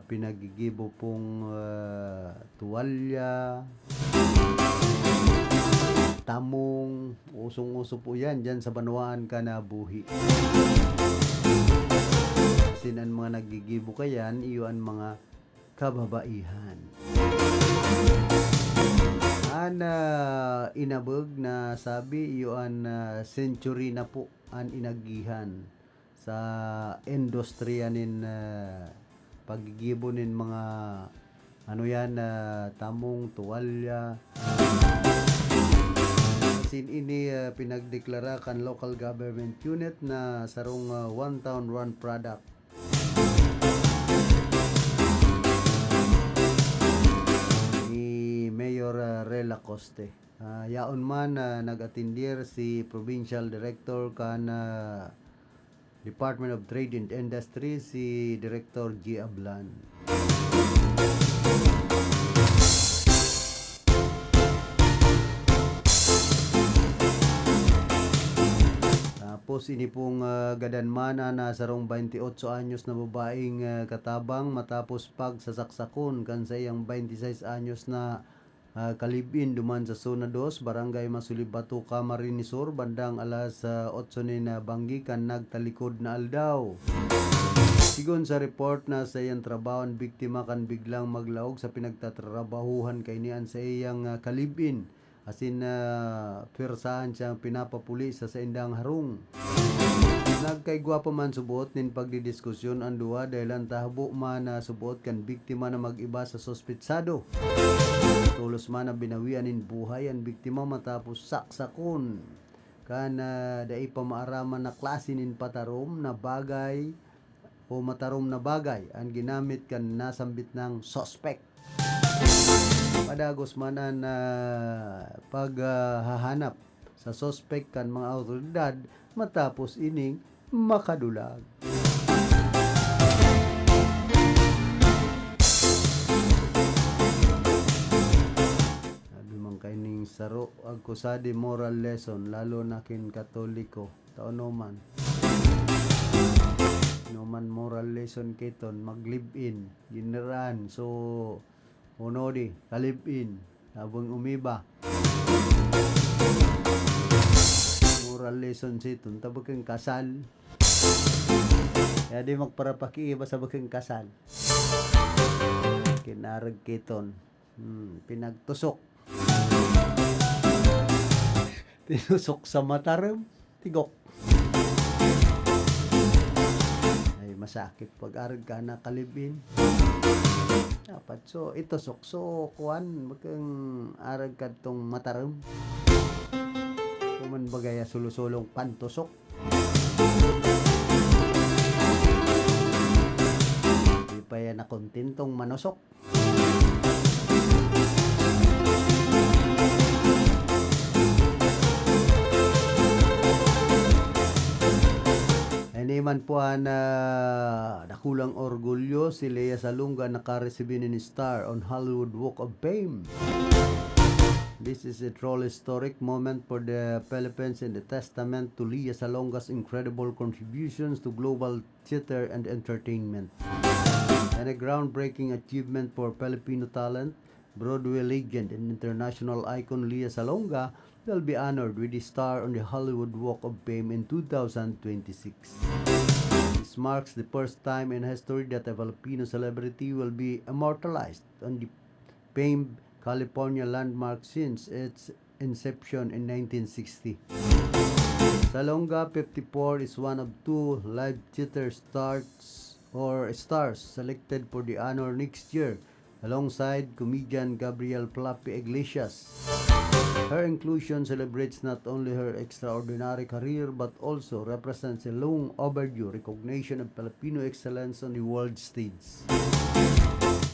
pinagigibo pong, ah, tuwalya, tamong, usong-uso po yan dyan sa banwaan kan buhi. Asin an mga naggigibo kayan, iyo an mga kababaihan. An, ah, inabeg na sabi, iyo an, ah, century na po an inagihan sa industriya nin, ah, paggigibo nin mga, ano yan, ah, tamong, tuwalya. Asin ini, ah, pinagdeklara kan local government unit na sarong, ah, one town, one product ni Mayor, ah, Rel Acoste. Ah, yaon man, ah, nag-atindir si Provincial Director kan, ah, Department of Trade and Industry, si Director G. Ablan. Tapos ini pong, ah, gadan man na sarong twenty-eight anyos na babaeng, ah, katabang matapos pagsasaksakon kan saiyang twenty-six anyos na, ah, kalibin duman sa Zona dos, Barangay Masulibato, Camarines Sur, bandang alas, ah, otso nin, ah, banggi kan nagtalikod na aldaw. Sigon sa report na saiyang trabaho an biktima kan biglang maglaog sa pinagtatrabahuhan kaini an saiyang, ah, kalibin. Asin, ah, pwersahan siyang pinapapuli sa saindang harong. Nagkaigwa pa man subot nin pagdidiskusyon an duwa dahil an tahabo man na subot kan biktima na mag-iba sa suspetsado. Tolos man na binawian nin buhay an biktima matapos saksakon kan, ah, dai pa maaraman na klase nin patarom na bagay o matarom na bagay an ginamit kan nasambit nang suspek. Padagos man an, ah, paghahanap sa suspek kan mga awtoridad matapos ining makadulag. Sabi man kaining saro, agkusadi moral lesson, lalo na kin Katoliko. Tao no man. No man moral lesson kiton, mag-live-in, giniraan. So, unodi, ka-live-in, tabang umiba. Moral lesson siton, tabang kang kasal. Kaya di magparapakiiba sa bakang kasal. Kinarag kiton. Hmm, pinagtusok. Tinusok sa mataram, tigok. Ay, masakit pag arag ka na kalibin. Dapat so, itusok. So, kuwan, bakang arag ka tong mataram. Kuman bagay a sulo-sulong pantusok. Di pa yan nakontentong manusok. Ini man po an, ah, dakulang orgulyo, si Lea Salonga nakaresibi nin star on Hollywood Walk of Fame. This is a truly historic moment for the Philippines and a testament to Lea Salonga's incredible contributions to global theater and entertainment. And a groundbreaking achievement for Filipino talent, Broadway legend and international icon Lea Salonga will be honored with a star on the Hollywood Walk of Fame in two thousand twenty-six. This marks the first time in history that a Filipino celebrity will be immortalized on the famed California landmark since its inception in nineteen sixty. Salonga, fifty-four, is one of two live theater stars or stars selected for the honor next year, alongside comedian Gabriel Flappy Iglesias. Her inclusion celebrates not only her extraordinary career but also represents a long overdue recognition of Filipino excellence on the world stage.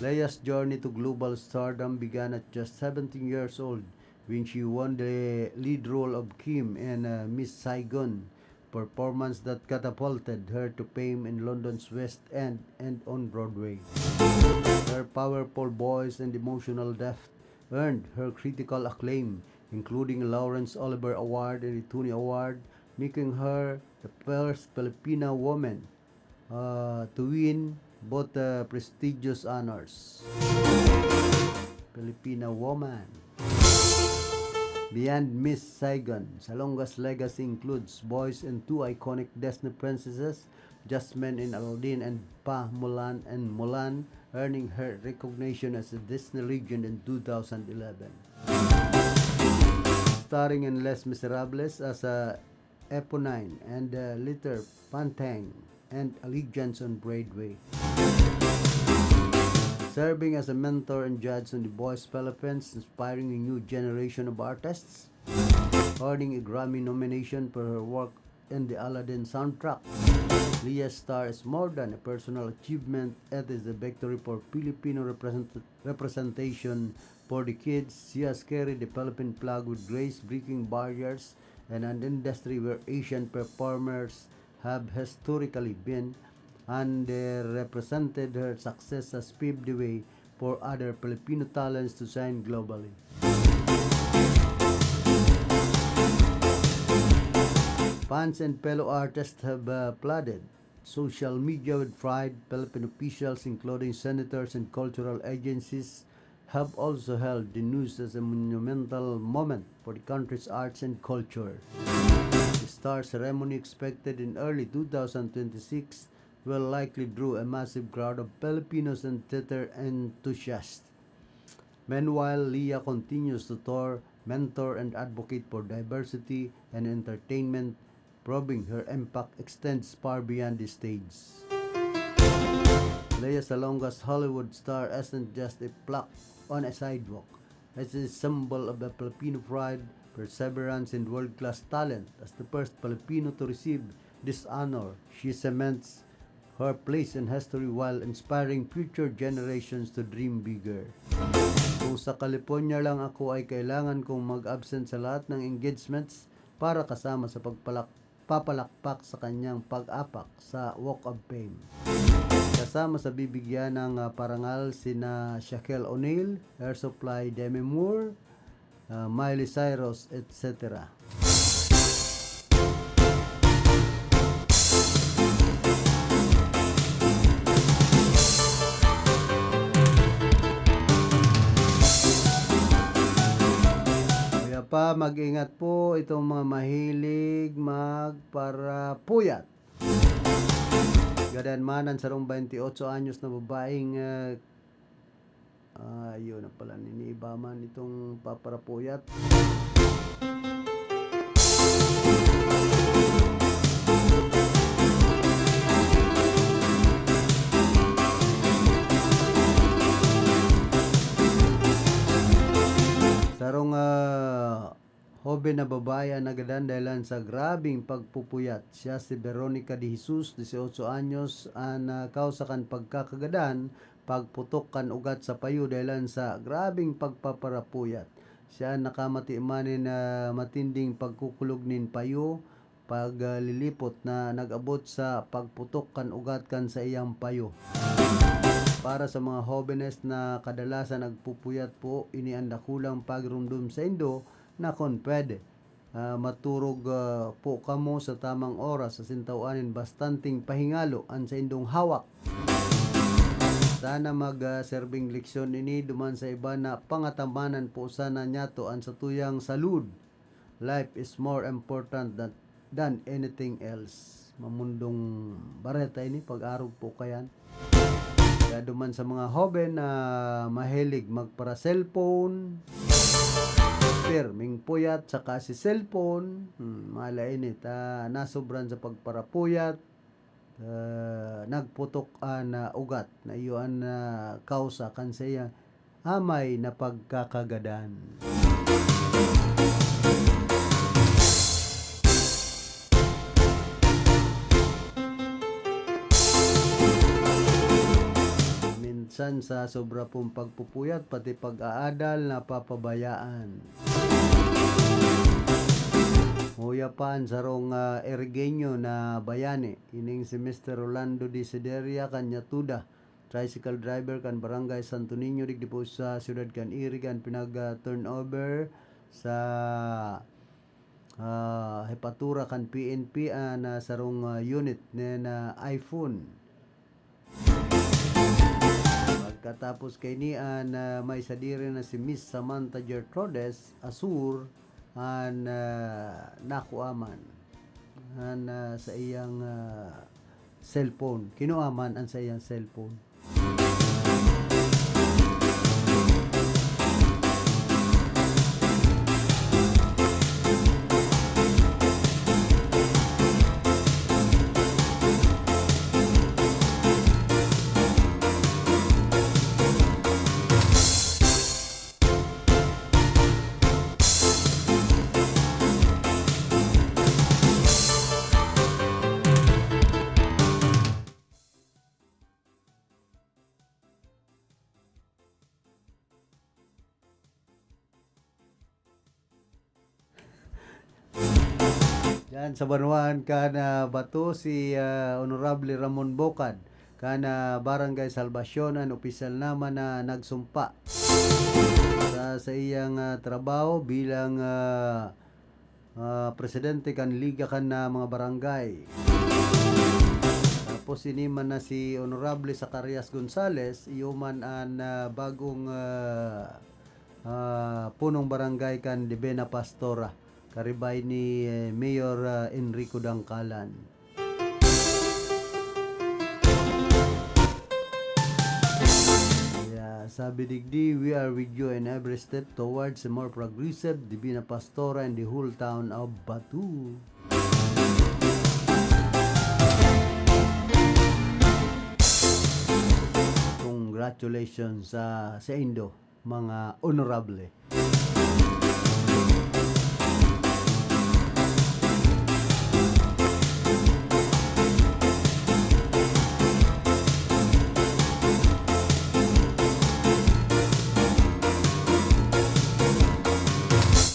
Lea's journey to global stardom began at just seventeen years old, when she won the lead role of Kim in, uh, Miss Saigon, performance that catapulted her to fame in London's West End and on Broadway. Her powerful voice and emotional depth earned her critical acclaim, including a Laurence Olivier Award and a Tony Award, making her the first Filipina woman, uh, to win both, uh, prestigious honors. Filipina woman. Beyond Miss Saigon, Salonga's legacy includes voice in two iconic Disney princesses, Jasmine in Aladdin and Pa Mulan in Mulan, earning her recognition as a Disney legend in two thousand eleven. Starring in Les Miserables as a Eponine and, uh, Lil Fontaine and Allegiance on Broadway. Serving as a mentor and judge on The Voice Philippines, inspiring a new generation of artists, earning a Grammy nomination for her work in the Aladdin soundtrack. Lea's star is more than a personal achievement, it is a victory for Filipino represent-, representation. For the kids, she has carried the Philippine flag with grace, breaking barriers in an industry where Asian performers have historically been underrepresented. Her success has paved the way for other Filipino talents to shine globally. Fans and fellow artists have, uh, flooded social media with pride. Philippine officials, including senators and cultural agencies, have also hailed the news as a monumental moment for the country's arts and culture. The star ceremony, expected in early two thousand twenty-six, will likely draw a massive crowd of Filipinos and theater enthusiasts. Meanwhile, Lea continues to tour, mentor, and advocate for diversity and entertainment, proving her impact extends far beyond the stage. Lea Salonga's Hollywood star isn't just a plaque on a sidewalk. It's a symbol of the Filipino pride, perseverance, and world-class talent. As the first Filipino to receive this honor, she cements her place in history while inspiring future generations to dream bigger. Kung sa California lang ako ay kailangan kong mag-absent sa lahat ng engagements para kasama sa pagpalak-, papalakpak sa kanyang pag-apak sa Walk of Fame. Kasama sa bibigyan ng, ah, parangal sina Shaquille O'Neal, Air Supply, Demi Moore, ah, Miley Cyrus, et cetera. Kaya pa, mag-ingat po itong mga mahilig magparapuyat. Gadan man ang sarong twenty-eight anyos na babaeng, ah, Ah, yun na pala, niniiba man itong paparapuyat. Sarong, ah, hoben na babae an nagadan dahelan sa grabeng pagpupuyat. Siya si Veronica de Jesus, dieciocho anyos, an, ah, kausa kan pagkakagadan, pagputok kan ugat sa payo dahelan sa grabeng pagpaparapuyat. Siya an nakamati man nin, ah, matinding pagkukulog nin payo, pag, ah, lilipot na nag-abot sa pagputok kan ugat kan saiyang payo. Para sa mga hobenes na kadalasan nagpupuyat po, ini an dakulang pagiromdom saindo na kun pwede, ah, maturog, ah, po kamo sa tamang oras asin taw-an nin bastanteng pahingalo an saindong hawak. Sana mag, ah, serbeng leksyon ini duman sa iba na pangatamanan po sana niyato an satuyang salud. Life is more important than, than anything else. Mamundong bareta ini, pag-arog po kayan. Kaya duman sa mga hoben na mahilig magpara-cellphone, pirming puyat saka si cellphone, hmm, mala ini ta nasobran sa pagparapuyat, ah, nagputok an, ah, ugat na iyo an, ah, kausa kan saiya amay na pagkakagadan. Minsan sa sobra pong pagpupuyat, pati pag-aadal napapabayaan. Huya pa an sarong, ah, Erigueño na bayani, ining si Mister Rolando Desideria Cañatuda, tricycle driver kan Barangay Santo Niño, digdi po sa siyudad kan Iriga, an pinag, ah, turnover sa, ah, hepatura kan P N P an, ah, sarong, ah, unit nin, ah, iPhone. Pagkatapos kaini, an, ah, may sadiri na si Miss Samantha Gertrudes Asur an, ah, nakuaman an, ah, saiyang, ah, cellphone. Kinuaman an saiyang cellphone. Diyan sa banwaan kan, ah, bato si, ah, Honorable Ramon Bocad kan, ah, Barangay Salvacion, an opisyal naman na nagsumpa sa saiyang, ah, trabaho bilang, ah, ah, presidente kan Liga kan, ah, mga Barangay. Tapos ini man na si Honorable Zacarias Gonzales, iyo man an, ah, bagong, ah, ah, punong barangay kan Divina Pastora, karibay ni, eh, Mayor, ah, Enrico Dangkalan. Kaya sabi digdi, "We are with you in every step towards a more progressive Divina Pastora and the whole town of Batu." Congratulations sa, sa indo, mga honorable.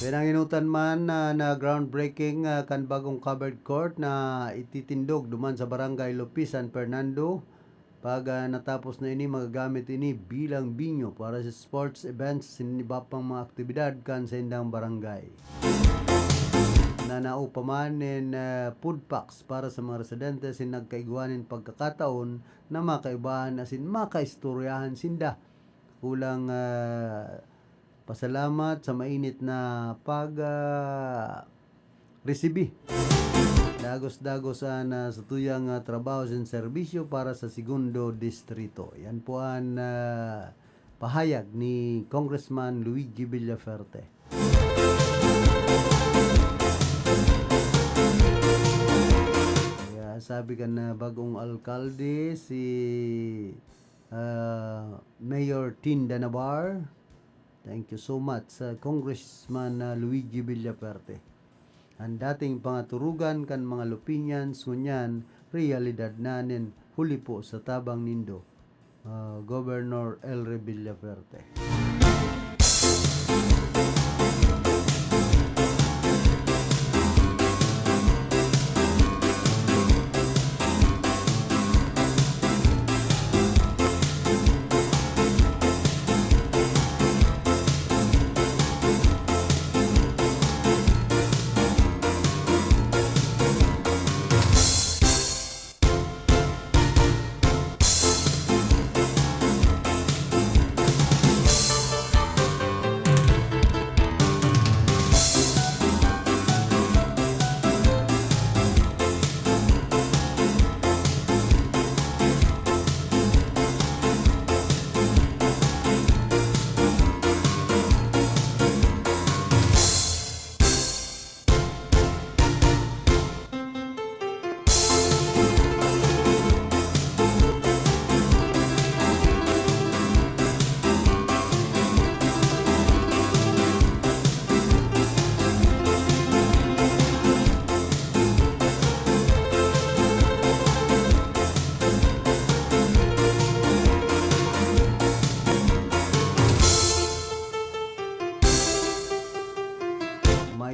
Pinanginutan man na, na groundbreaking, ah, kan bagong covered court na ititindog duman sa Barangay Lopi, San Fernando. Pag, ah, natapos na ini, magagamit ini bilang binyo para sa sports events, sin iba pang mga aktibidad kan saindang barangay. Nanao pa man nin, ah, food packs para sa mga residente sin nagkaigwa nin pagkakataon na makaibahan asin makaistoryahan sinda. Kulang, ah, pasalamat sa mainit na pag, ah, resibi. Dagos-dagos an, ah, satuyang, ah, trabaho sin serbisyo para sa Segundo Distrito. Yan po an, ah, pahayag ni Congressman Luigi Villafuerte. Kaya sabi kan, ah, bagong alkalde, si, ah, Mayor Tinda Navar, thank you so much sa Congressman, ah, Luigi Villafuerte. An dating pangaturugan kan mga Lupinians ngunyan, realidad na nin huli po sa tabang nindo, ah, Governor Elre Villafuerte.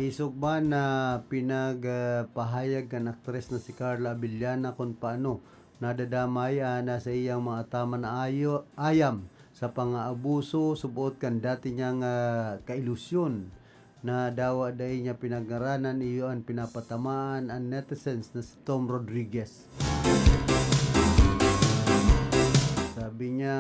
Isog man na pinag, ah, pahayag kan aktres na si Carla Abellana kun paano nadadamay, ah, na sa iyang mga tama na ayo-, ayam sa pangaabuso, suboot kan dati niyang, ah, kailusyon na dawa dai niya pinagngaranan, iyo an pinapatamaan an netizens na si Tom Rodriguez. Sabi niya,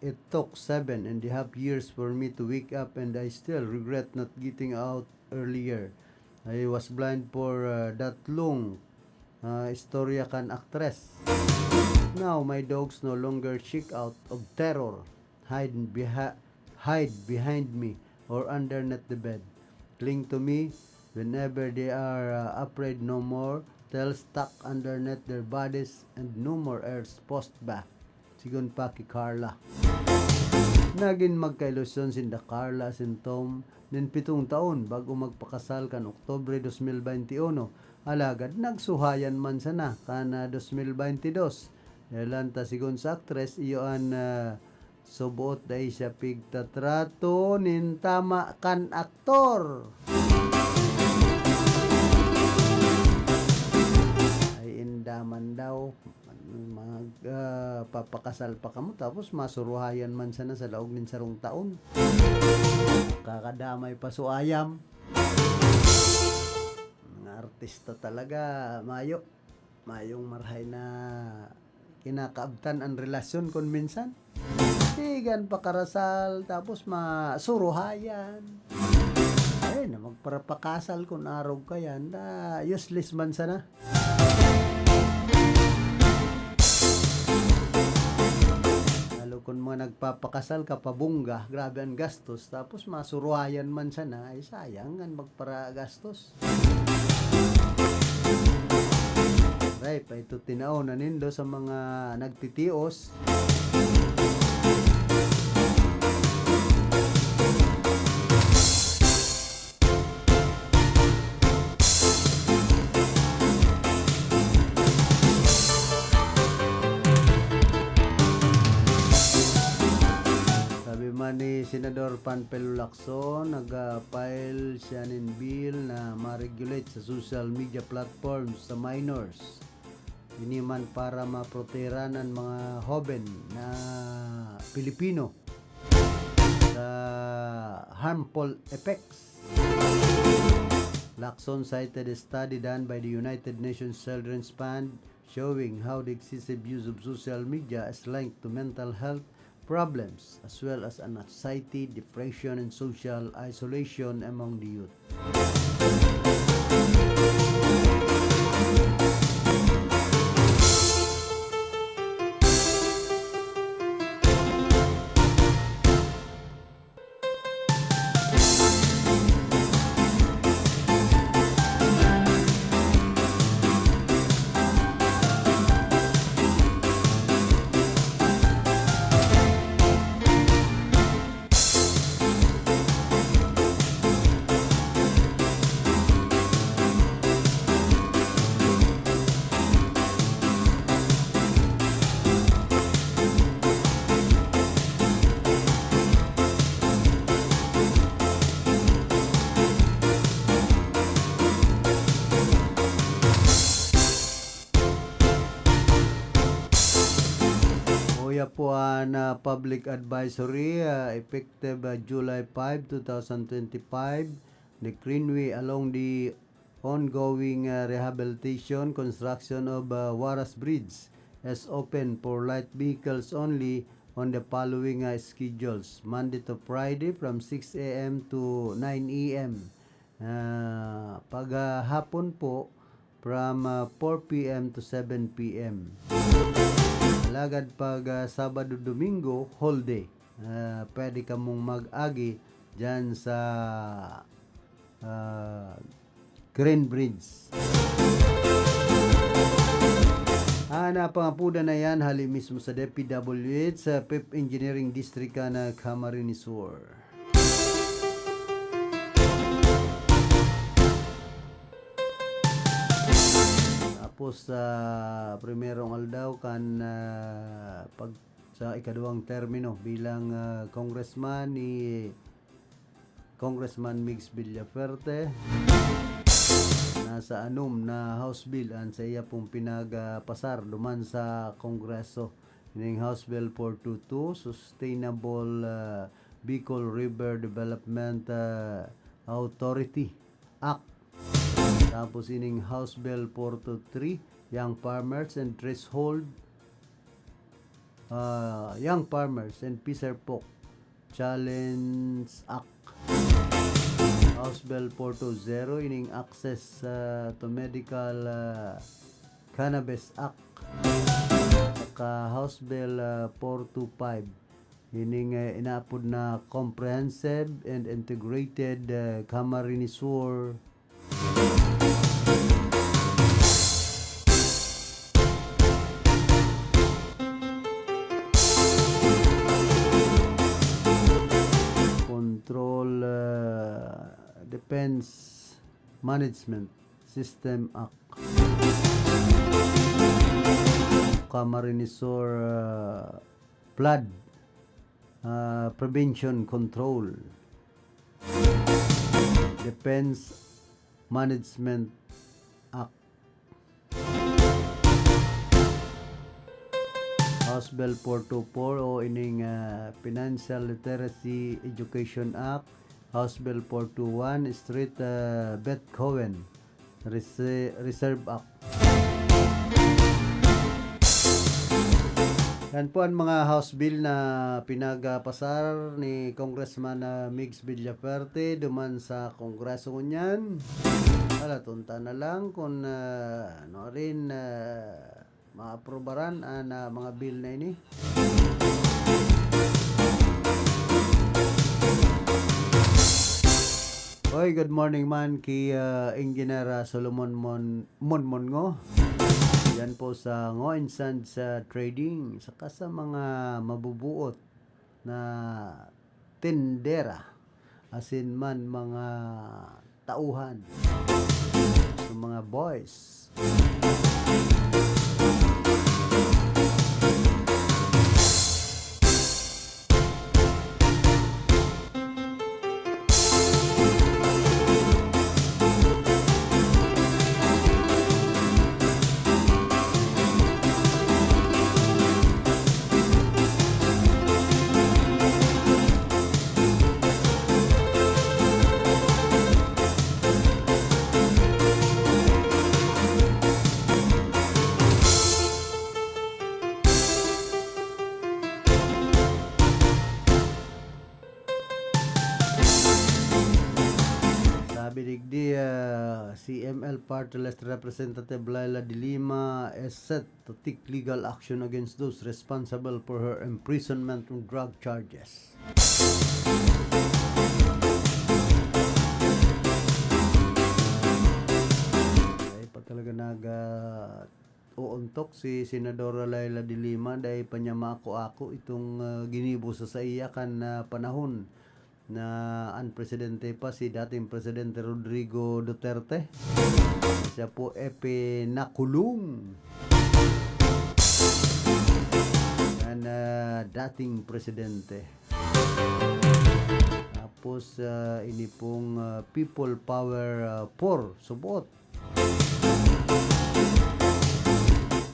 "It took seven and a half years for me to wake up, and I still regret not getting out earlier. I was blind for, uh, that long, uh, istorya kan aktres. Now, my dogs no longer shake out of terror, hide beha-, hide behind me or underneath the bed. Cling to me whenever they are, uh, afraid no more. Tail stuck underneath their bodies and no more ears pushed back." Sigon pa ki Carla. Nagin magkailusyon sinda Carla asin Tom nin pitong taon bago magpakasal kan Oktubre dos mil baynte uno. Alagad nagsuhayan man sana kan, ah, dos mil baynte dos. Dahelan ta sigon sa aktres, iyo an, ah, suboot dai siya pigtatrato nin tama kan aktor. Ay, inda man daw. Mag, ah, papakasal pa kamo tapos masuruhayan man sana sa laog nin sarong taon. Kakadamay pa so ayam. Mga artista talaga, mayo. Mayong marahay na kinakaabtan an relasyon kun minsan. Tigan pakarasal, tapos masuruhayan. Ay, na magparapakasal kun arog ka yan, na useless man sana. Lalo kun mga nagpapakasal ka pa bongga, grabe an gastos, tapos masuruhayan man sana, ay sayang an magparagastos. Aray, pa ito tinaw na nindo sa mga nagtitios. Sabi man ni Senador Panfilo Lacson, nag-file siya nin bill na ma-regulate sa social media platforms sa minors. Ini man para maproteheran an mga hoben na Pilipino sa harmful effects. Lacson cited a study done by the United Nations Children's Fund showing how the excessive use of social media is linked to mental health problems, as well as anxiety, depression, and social isolation among the youth. Uya po an, ah, public advisory, ah, effective, ah, July five, two thousand twenty-five, the Greenway along the ongoing, ah, rehabilitation construction of, ah, Waras Bridge is open for light vehicles only on the following, ah, schedules: Monday to Friday from six a m to nine a m. Ah, paghapon po, from, ah, four p m to seven p m. Alagad pag, ah, Sabado, Domingo, whole day. Ah, pwede kamong mag-agi dyan sa, ah, Green Bridge. Ah, napangapudan na yan, hali mismo sa D P W H, sa Fifth Engineering District, kan, ah, Camarines Sur. Tapos, sa primerong aldaw kan, ah, pag-, sa ikaduwang termino bilang, ah, congressman ni Congressman Migs Villafuerte. Nasa anom na House Bill an saiya pong pinagpasar duman sa Kongreso. Ining House Bill four two two, Sustainable, ah, Bicol River Development, ah, Authority Act. Tapos ining House Bill four two three, Young Farmers and Threshold, ah, Young Farmers and Fisher Folk Challenge Act. House Bill four two zero, ining Access, ah, to Medical, ah, Cannabis Act. Saka House Bill, ah, four two five, ining, ah, inaapod na Comprehensive and Integrated, ah, Camarines Sur Control, ah, Defense Management System Act. Camarines Sur, ah, Flood, ah, Prevention Control, Defense Management Act. House Bill four two four o ining, ah, Financial Literacy Education Act, House Bill four two one, Street, ah, Betcoven Rese-, Reserve Act. Yan po ang mga House Bill na pinagpasar ni Congressman, ah, Migs Villafuerte duman sa Kongreso ngunyan. Ala, tunta na lang kung, ah, ano rin, ah, maaprobaran an, ah, mga bill na ini. Oy, good morning man ki, ah, Engineer, ah, Solomon Mon-, Monmongo. Yan po sa Ngo and Sons, ah, Trading, saka sa mga mabubuot na tindera, asin man mga tauhan, sa mga boys. Sabi digdi, ah, C M L Party List Representative Leila de Lima is set to take legal action against those responsible for her imprisonment on drug charges. Ay pa talaga nag, ah, oontok si Senadora Leila de Lima, dai pa niya maako-ako itong, ah, ginibo sa saiya kan, ah, panahon na an presidente pa si dating Presidente Rodrigo Duterte. Siya po ipinakulong an, ah, dating presidente. Tapos, ah, ini pong, ah, People Power, ah, four, subot.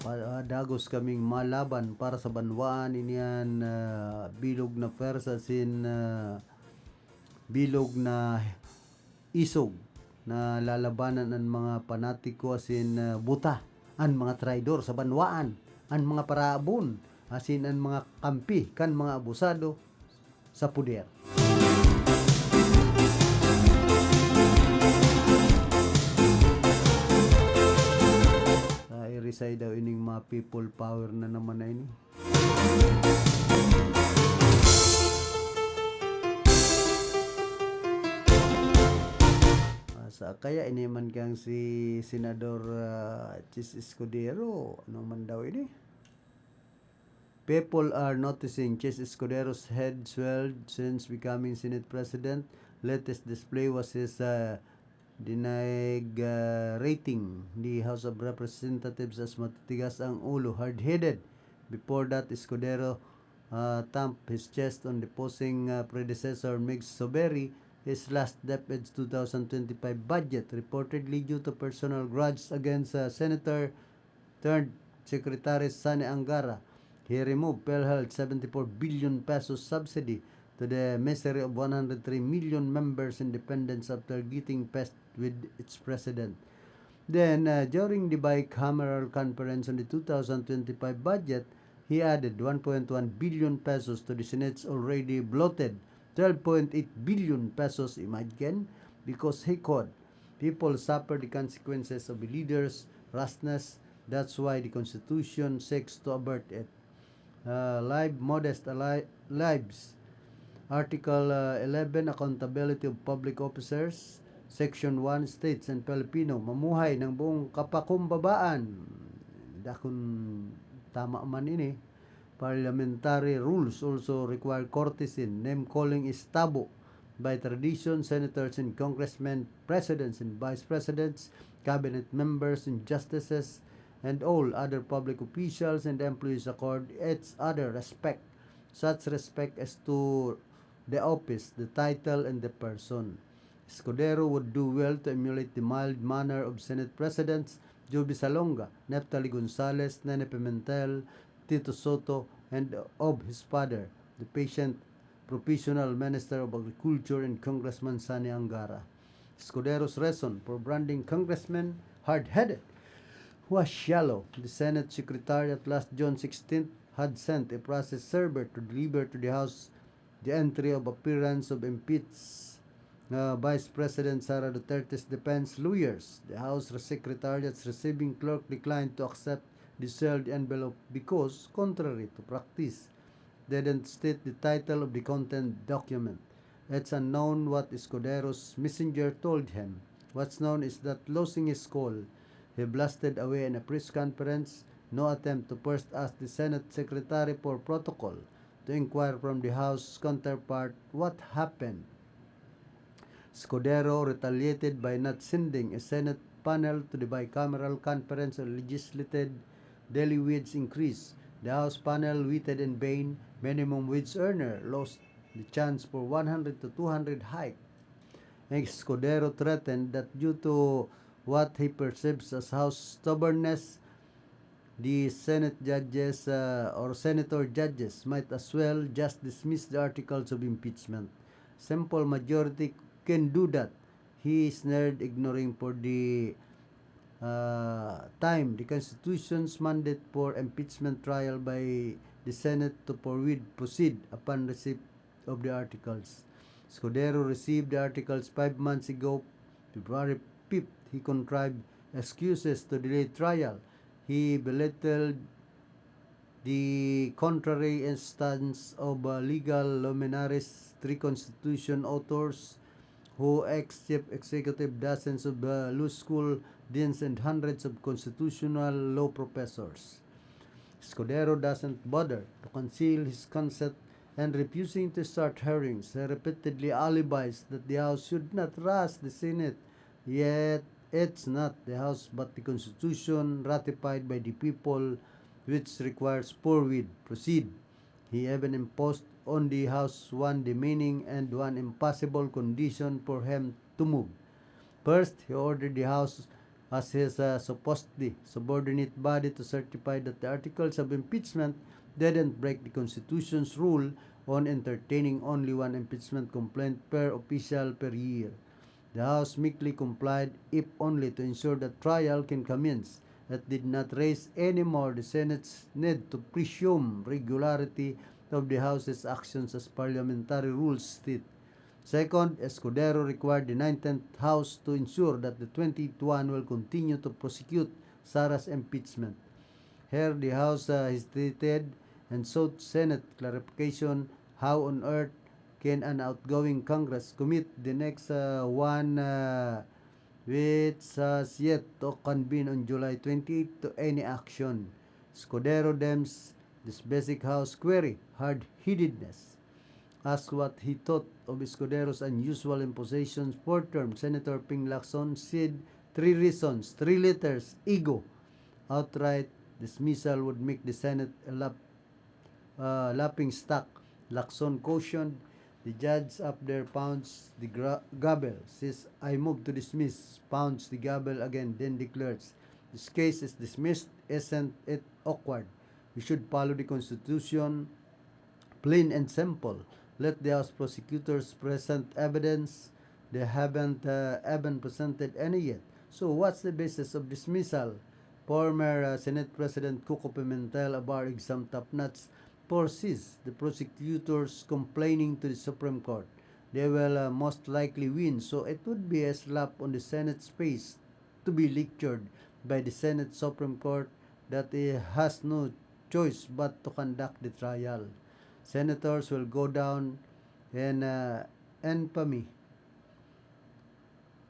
Pa-, ah, dagos kaming malaban para sa banwaan, ini an, ah, bilog na pwersa asin, ah, bilog na isog na lalabanan an mga panatiko asin, ah, buta, an mga traidor sa banwaan, an mga paraabon, asin an mga kampi kan mga abusado sa poder. Sa irisay daw ining mga people power na naman na ini. Ah, sa kaya ini man kang si Senador, ah, Chiz Escudero, ano man daw ini? People are noticing Chiz Escudero's head swelled since becoming Senate President. Latest display was his, uh, denigrating the House of Representatives as matitigas ang ulo, hard-headed. Before that, Escudero, uh, thumped his chest on deposing, uh, predecessor Migs Zubiri his last DepEd's two thousand twenty-five budget, reportedly due to personal grudge against, uh, Senator turned Secretary Sonny Angara. He removed PhilHealth seventy-four billion pesos subsidy to the misery of one hundred three million members and dependents after getting pest with its president. Then, uh, during the bicameral conference on the two thousand twenty-five budget, he added one point one billion pesos to the Senate's already bloated twelve point eight billion pesos. Imagine, because he could. People suffer the consequences of the leaders' rashness. That's why the Constitution seeks to avert it. Uh, live modest ali- lives. Article, uh, eleven, Accountability of Public Officers. Section one states, "Ang Pilipino mamuhay ng buong kapakumbabaan." Dakon tama man ini. Parliamentary rules also require courtesy. Name-calling is taboo. By tradition, senators and congressmen, presidents and vice presidents, cabinet members and justices, and all other public officials and employees accord each other respect. Such respect as to the office, the title, and the person. Escudero would do well to emulate the mild manner of Senate Presidents Joby Salonga, Neftali Gonzales, Nene Pimentel, Tito Sotto, and of his father, the patient professional Minister of Agriculture and Congressman Sonny Angara. Escudero's reason for branding Congressman hard-headed was shallow. The Senate Secretariat last June sixteenth had sent a process server to deliver to the House the entry of appearance of impeached, uh, Vice President Sara Duterte's defense lawyers. The House Secretariat's receiving clerk declined to accept the sealed envelope because, contrary to practice, they didn't state the title of the content document. It's unknown what Escudero's messenger told him. What's known is that, losing his cool, he blasted away in a press conference. No attempt to first ask the Senate Secretary for protocol to inquire from the House counterpart what happened. Escudero retaliated by not sending a Senate panel to the bicameral conference on legislated daily wage increase. The House panel waited in vain. Minimum wage earner lost the chance for one hundred to two hundred hike. Escudero threatened that due to what he perceives as House stubbornness, the Senate judges, uh, or senator judges might as well just dismiss the articles of impeachment. Simple majority can do that, he sneered, ignoring for the, uh, time the Constitution's mandate for impeachment trial by the Senate to forthwith proceed upon receipt of the articles. Escudero received the articles five months ago, February fifth. He contrived excuses to delay trial. He belittled the contrary stance of, uh, legal luminaries, three constitution authors, who ex-chief executive, dozens of, uh, law school deans, and hundreds of constitutional law professors. Escudero doesn't bother to conceal his concept and, refusing to start hearings, he repeatedly alibis that the House should not rush the Senate. Yet, it's not the House but the Constitution ratified by the people which requires forthwith proceed. He even imposed on the House one demeaning and one impossible condition for him to move. First, he ordered the House, as his, uh, supposedly subordinate body, to certify that the articles of impeachment didn't break the Constitution's rule on entertaining only one impeachment complaint per official per year. The House meekly complied, if only to ensure that trial can commence. It did not raise any more the Senate's need to presume regularity of the House's actions as parliamentary rules state. Second, Escudero required the nineteenth House to ensure that the twentieth one will continue to prosecute Sara's impeachment. Here, the House, uh, hesitated and sought Senate clarification. How on earth can an outgoing Congress commit the next, uh, one, uh, which has yet to convene on July twenty-eighth to any action? Escudero deems this basic House query hard-headedness. Asked what he thought of Escudero's unusual impositions, fourth-term Senator Ping Lacson said three reasons, three letters: ego. Outright dismissal would make the Senate a lap-, uh, laughing stock. Lacson cautioned The judge up there pounds the gra- gavel, says, "I move to dismiss," pounds the gavel again, then declares, "This case is dismissed. Isn't it awkward? We should follow the Constitution, plain and simple. Let the House prosecutors present evidence. They haven't uh, even presented any yet. So what's the basis of dismissal?" Former uh, Senate President Coco Pimentel, a bar exam top-notch, foresees the prosecutors complaining to the Supreme Court. They will uh, most likely win, so it would be a slap on the Senate's face to be lectured by the Senate Supreme Court that it has no choice but to conduct the trial. Senators will go down in uh, infamy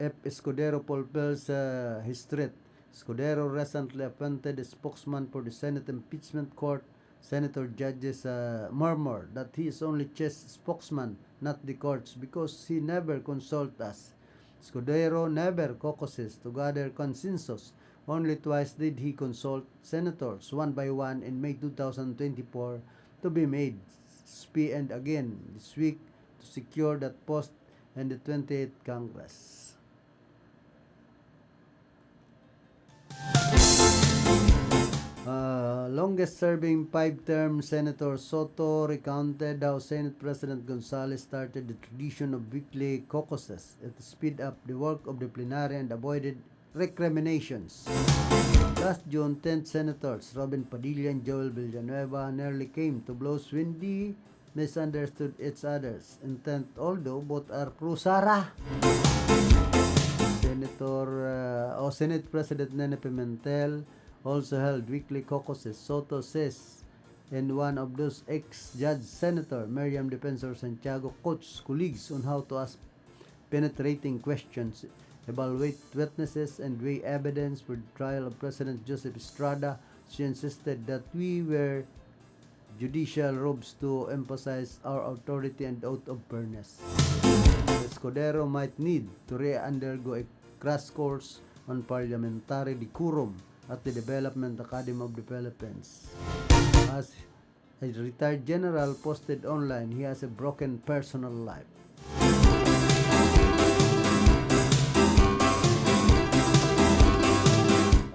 if Escudero fulfills uh, his threat. Escudero, recently appointed spokesman for the Senate Impeachment Court, Senator judges uh, murmur that he is only chief spokesman, not the courts, because he never consult us. Escudero never caucuses to gather consensus. Only twice did he consult senators one by one in May two thousand twenty-four to be made S P and again this week to secure that post in the twenty-eighth Congress. Uh, longest-serving five-term Senator Sotto recounted how Senate President Gonzales started the tradition of weekly caucuses to speed up the work of the plenary and avoided recriminations. Last June, tenth Senators Robin Padilla and Joel Villanueva nearly came to blows when they misunderstood each other's intent, although both are pro-Sara. Senator uh, o Senate President Nene Pimentel also held weekly caucuses. Sotto says in one of those ex-judge Senator Miriam Defensor Santiago coached colleagues on how to ask penetrating questions, evaluate witnesses, and weigh evidence for the trial of President Joseph Estrada. She insisted that we wear judicial robes to emphasize our authority and oath of fairness. Escudero might need to re-undergo a crash course on parliamentary decorum at the Development Academy of the Philippines. As a retired general posted online, he has a broken personal life.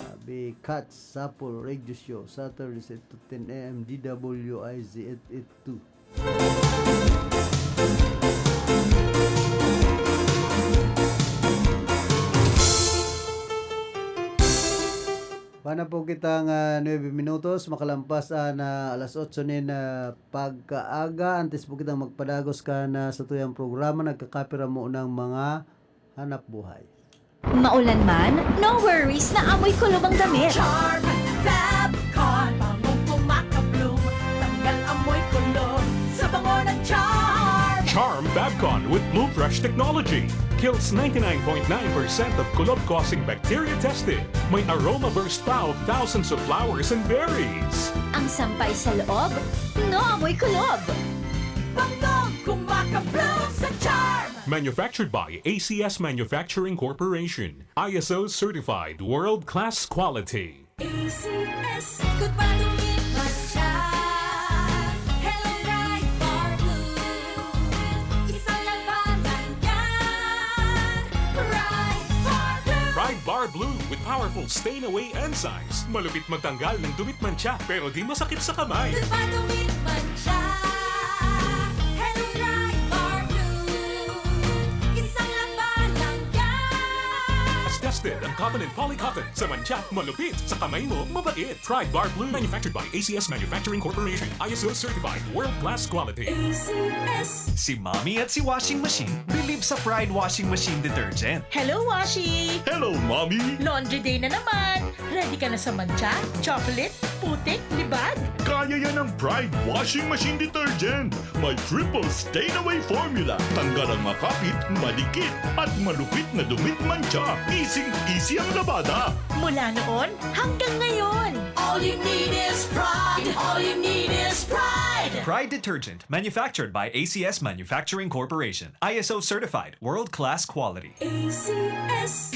Sabi, Katz Sapol Radio Show, Saturdays eight to ten A M, D W I Z eight eight two. Bana po kita nga nuebe minutos, makalampas an, ah, alas otso nin, ah, pagkaaga. Antes po kitang magpadagos kan, ah, satuyang programa, nagkakapira mo ng mga hanap buhay. Maulan man, no worries na amoy kulob ang damit. Charm Fab Con, bangong kumakabloom, tanggal amoy kulob sa bango ng Charm. Charm Fab Con with Bloom Fresh technology kills ninety-nine point nine percent of kulob-causing bacteria tested. May aroma burst pa of thousands of flowers and berries. Ang sampay sa loob, no amoy kulob. Bangong kumakabloom sa Charm. Manufactured by A C S Manufacturing Corporation. I S O certified world-class quality. A C S, good pa dumit man siya. Hello, Pride Bar Blue. Isang labanan yan. Pride Bar Blue. Pride Bar Blue with powerful stain away enzymes. Malupit magtanggal ng dumit mantsa, pero di masakit sa kamay. Good pa dumit man siya. Hello, Pride Bar Blue. Isang labanan yan. Mas tested ang cotton and polycotton. Sa mantsa, malupit. Sa kamay mo, mabait. Pride Bar Blue. Manufactured by A C S Manufacturing Corporation. I S O certified. World class quality. A C S. Si Mommy at si Washing Machine believe sa Pride Washing Machine Detergent. Hello, Washi! Hello, Mommy! Laundry day na naman! Ready ka na sa mantsa, chocolate, putik, libag? Kaya yan ng Pride Washing Machine Detergent! May triple stain away formula. Tanggal ang makapit, madikit, at malupit na dumit mantsa. Easing-easy ang labada. Mula noon hanggang ngayon. All you need is Pride. All you need is Pride. Pride Detergent, manufactured by A C S Manufacturing Corporation. I S O certified, world-class quality. A C S.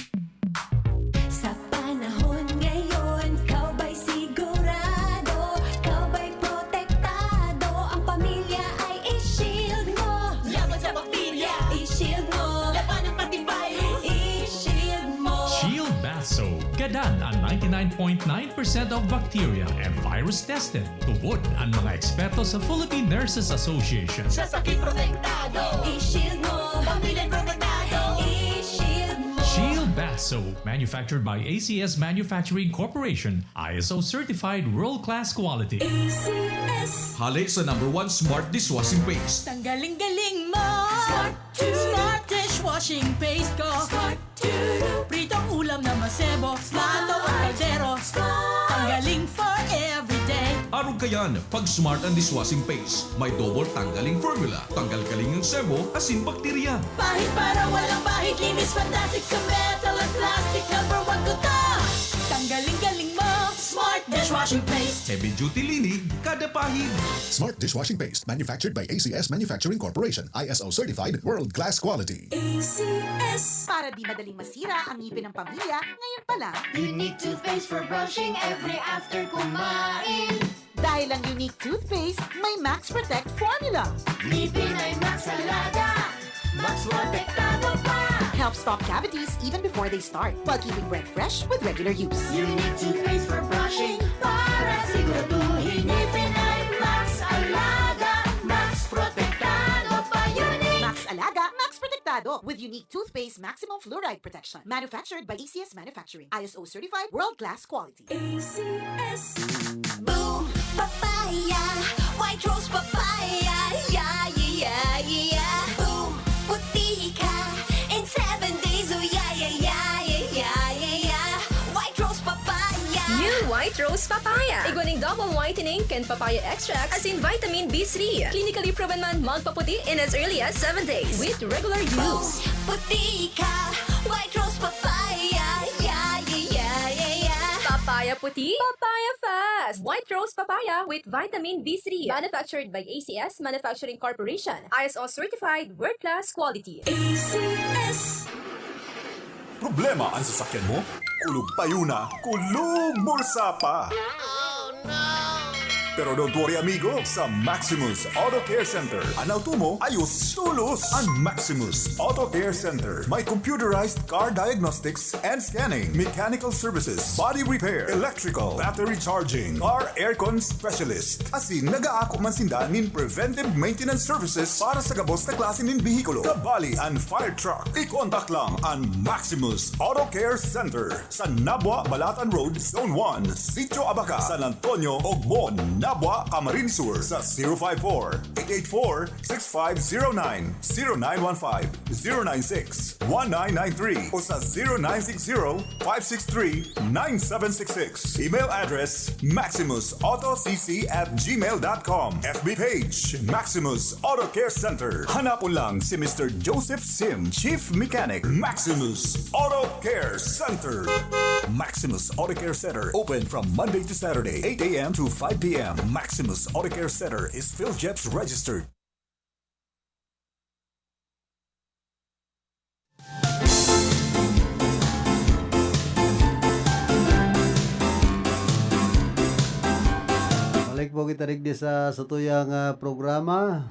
Sa panahon ngayon, ikaw ba'y sigurado? Ikaw ba'y protektado? Ang pamilya ay i-shield mo. Laban Done ang ninety-nine point nine percent of bacteria and virus tested. Tubod ang mga eksperto sa Philippine Nurses Association. Sa sakit protektado. I-shield mo. Pamilya protektado. I-shield mo. Shield Bath Soap, manufactured by A C S Manufacturing Corporation, I S O certified world-class quality. A C S. Hale sa number one smart dishwashing paste. Tanggaling galing mo. Smart. Smart dishwashing paste ko. Smart. Pritong ulam na masebo, plato o kaldero. Tanggaling for everyday. Arog kayan, pag Smart ang dishwashing paste. May double tanggaling formula. Tanggal galing ang sebo, asin bakterya. Pahid para walang bahid, linis fantastic sa metal at plastic. Number one ko to. Tanggaling galing mo, Smart dishwashing paste. Heavy duty linig, kada pahid. Smart dishwashing paste, manufactured by A C S Manufacturing Corporation, I S O certified, world class quality. A C S. Para di madaling masira ang ngipin ng pamilya, ngayon pa lang. Unique toothpaste for brushing every after kumain. Dahil ang Unique Toothpaste may Max Protect Formula. Ngipin ay Max Alaga, Max Protektado pa. Help stop cavities even before they start, while keeping breath fresh with regular use. Unique Toothpaste for brushing, para siguraduhin ngipin ay Max Alaga, Max Protektado pa. Unique. Max Alaga, Max Protektado, with Unique Toothpaste Maximum Fluoride Protection. Manufactured by A C S Manufacturing. I S O certified, world-class quality. A C S. Boom! Papaya! White Rose Papaya! Yeah, yeah, yeah, yeah! Boom! Puti ka in seven days! Oh, yeah, yeah, yeah, yeah, yeah, yeah, yeah! White Rose Papaya! New White Rose Papaya. Igwa ning double whitening kan papaya extract asin vitamin B three. Clinically proven man magpaputi in as early as seven days with regular use. Puti ka, White Rose Papaya, yeah, yeah, yeah, yeah, yeah. Papaya puti, papaya fast. White Rose Papaya with vitamin B three. Manufactured by A C S Manufacturing Corporation. I S O certified, world-class quality. A C S. Problema an sasakyan mo? Kulog payo na, kulog bulsa pa! Pero don't worry, amigo, sa Maximus Auto Care Center, an auto mo ayos tolos! An Maximus Auto Care Center may computerized car diagnostics and scanning, mechanical services, body repair, electrical, battery charging, car aircon specialist. Asin nagaako man sinda nin preventive maintenance services para sa gabos na klase nin behikulo. Kabali an fire truck. I-contact lang an Maximus Auto Care Center sa Nabua, Balatan Road, Zone one, Sitio Abaca, San Antonio, Ogmon, Nabua, Camarines Sur sa zero five four, eight eight four, six five zero nine, zero nine one five, zero nine six, one nine nine three o sa zero nine six zero, five six three, nine seven six six. Email address, maximus auto c c at gmail dot com. F B page, Maximus Auto Care Center. Hanapon lang si Mister Joseph Sim, Chief Mechanic, Maximus Auto Care Center. Maximus Auto Care Center, open from Monday to Saturday, eight a m to five p m. Maximus Auto Care Center is PhilJEPS registered. Balik po kita digdi sa satuyang, ah, programa.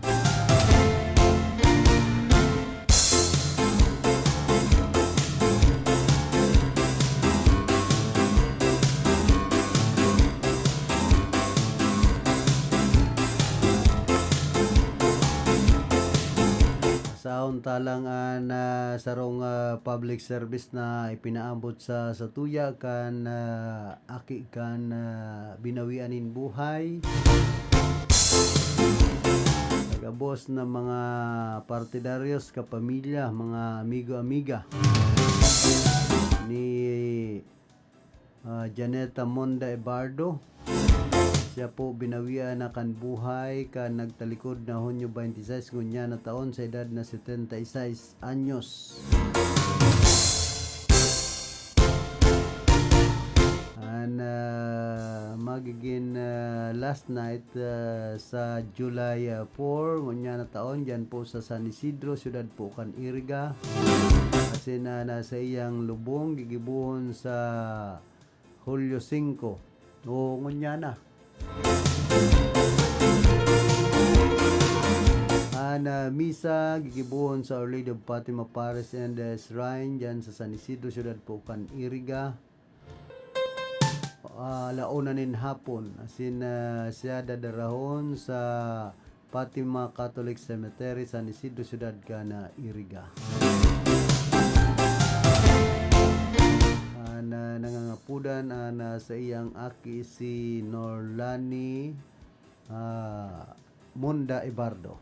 Saon ta lang an, ah, sarong, ah, public service na ipinaabot sa satuya kan, ah, aki kan, ah, binawian nin buhay. Sa gabos na mga partidaryos, kapamilya, mga amigo-amiga ni, ah, Janeta Monda Ebardo. Siya po binawian na kan buhay kan nagtalikod na Hunyo twenty-six ngunyan na taon sa edad na setenta y seis anyos. An, ah, magigin, ah, last night, ah, sa July, ah, four, ngunyan na taon, dyan po sa San Isidro, siyudad po kan Iriga. Asin, ah, nasa iyang lubong, gigibohon sa Hulyo singko. O, ngunyan na. An, ah, misa gigibohon sa Our Lady of Fatima Parish and, ah, Shrine, dyan sa San Isidro, siyudad po kan Iriga. ah, ala una nin hapon, asin, ah, siya dadarahon sa Fatima Catholic Cemetery, San Isidro, Ciudad Cana, Iriga. An, ah, nangangapodan an, ah, saiyang aki si Norlani, ah, Munda Ibardo.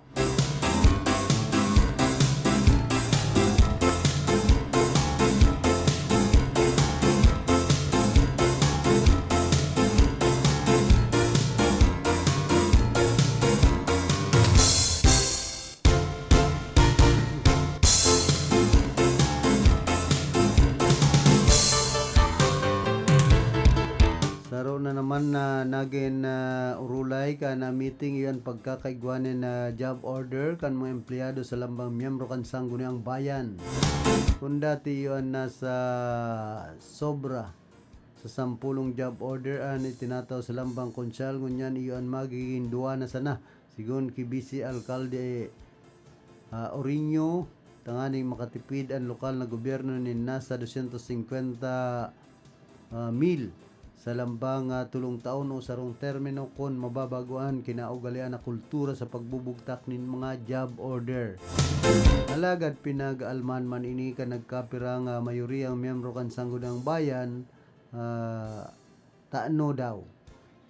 Saro na naman na nagin, ah, orolay kan meeting, iyo an pagkakaigwa nin, ah, job order kan mga empleyado sa lambang miyembro kan Sangguniang Bayan. Kun dati iyo an nasa sobra sa sampolong job order an itinatao sa lambang konsyal, ngunyan iyo an magiging duwa na sana, sigon ki Vice Alkalde, ah, Oriño, tanganing makatipid an lokal na gobyerno nin nasa dosyentos singkwenta, ah, mil sa lambang, ah, tolong taon o sarong termino kun mababagoan kinaugalean na kultura sa pagbubugtak nin mga job order. Alagad pinag-aalman man ini kan nagkapirang, ah, mayoriyang miyembro kan Sangguniang Bayan, ah, tano daw.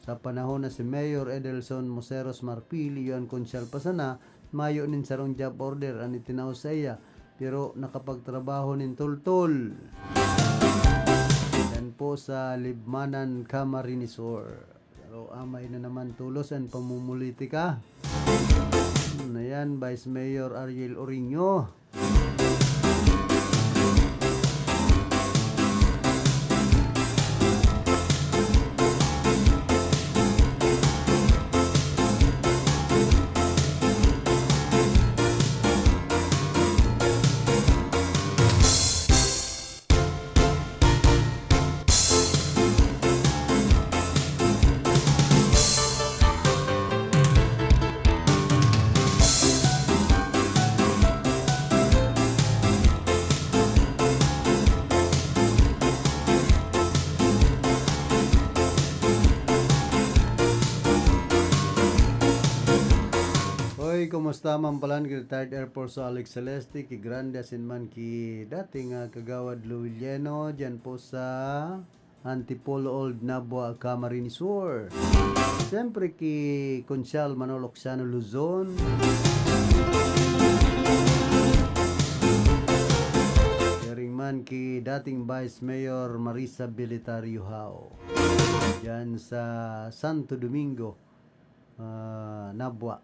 Sa panahon na si Mayor Edelson Moseros Marfil, iyo an konsyal pa sana, mayo nin sarong job order an itinao saiya, pero nakapagtrabaho nin toltol. Yan po sa Libmanan, Camarines Sur. Pero amay na naman tulos an pamumulitika. Hmm, ayan, Vice Mayor Ariel Oriño. Hoy, kumusta man palan ki retired Air Force Alex Celeste, ki Grande asin man ki dating, ah, Kagawad Louis Lleno, dyan po sa Antipolo Old, Nabua, Camarines Sur. Siyempre ki Konsyal Manolo Oxiano Luzon. Siring man ki dating Vice Mayor Marisa Belitario Hao. Diyan sa Santo Domingo, ah, Nabua.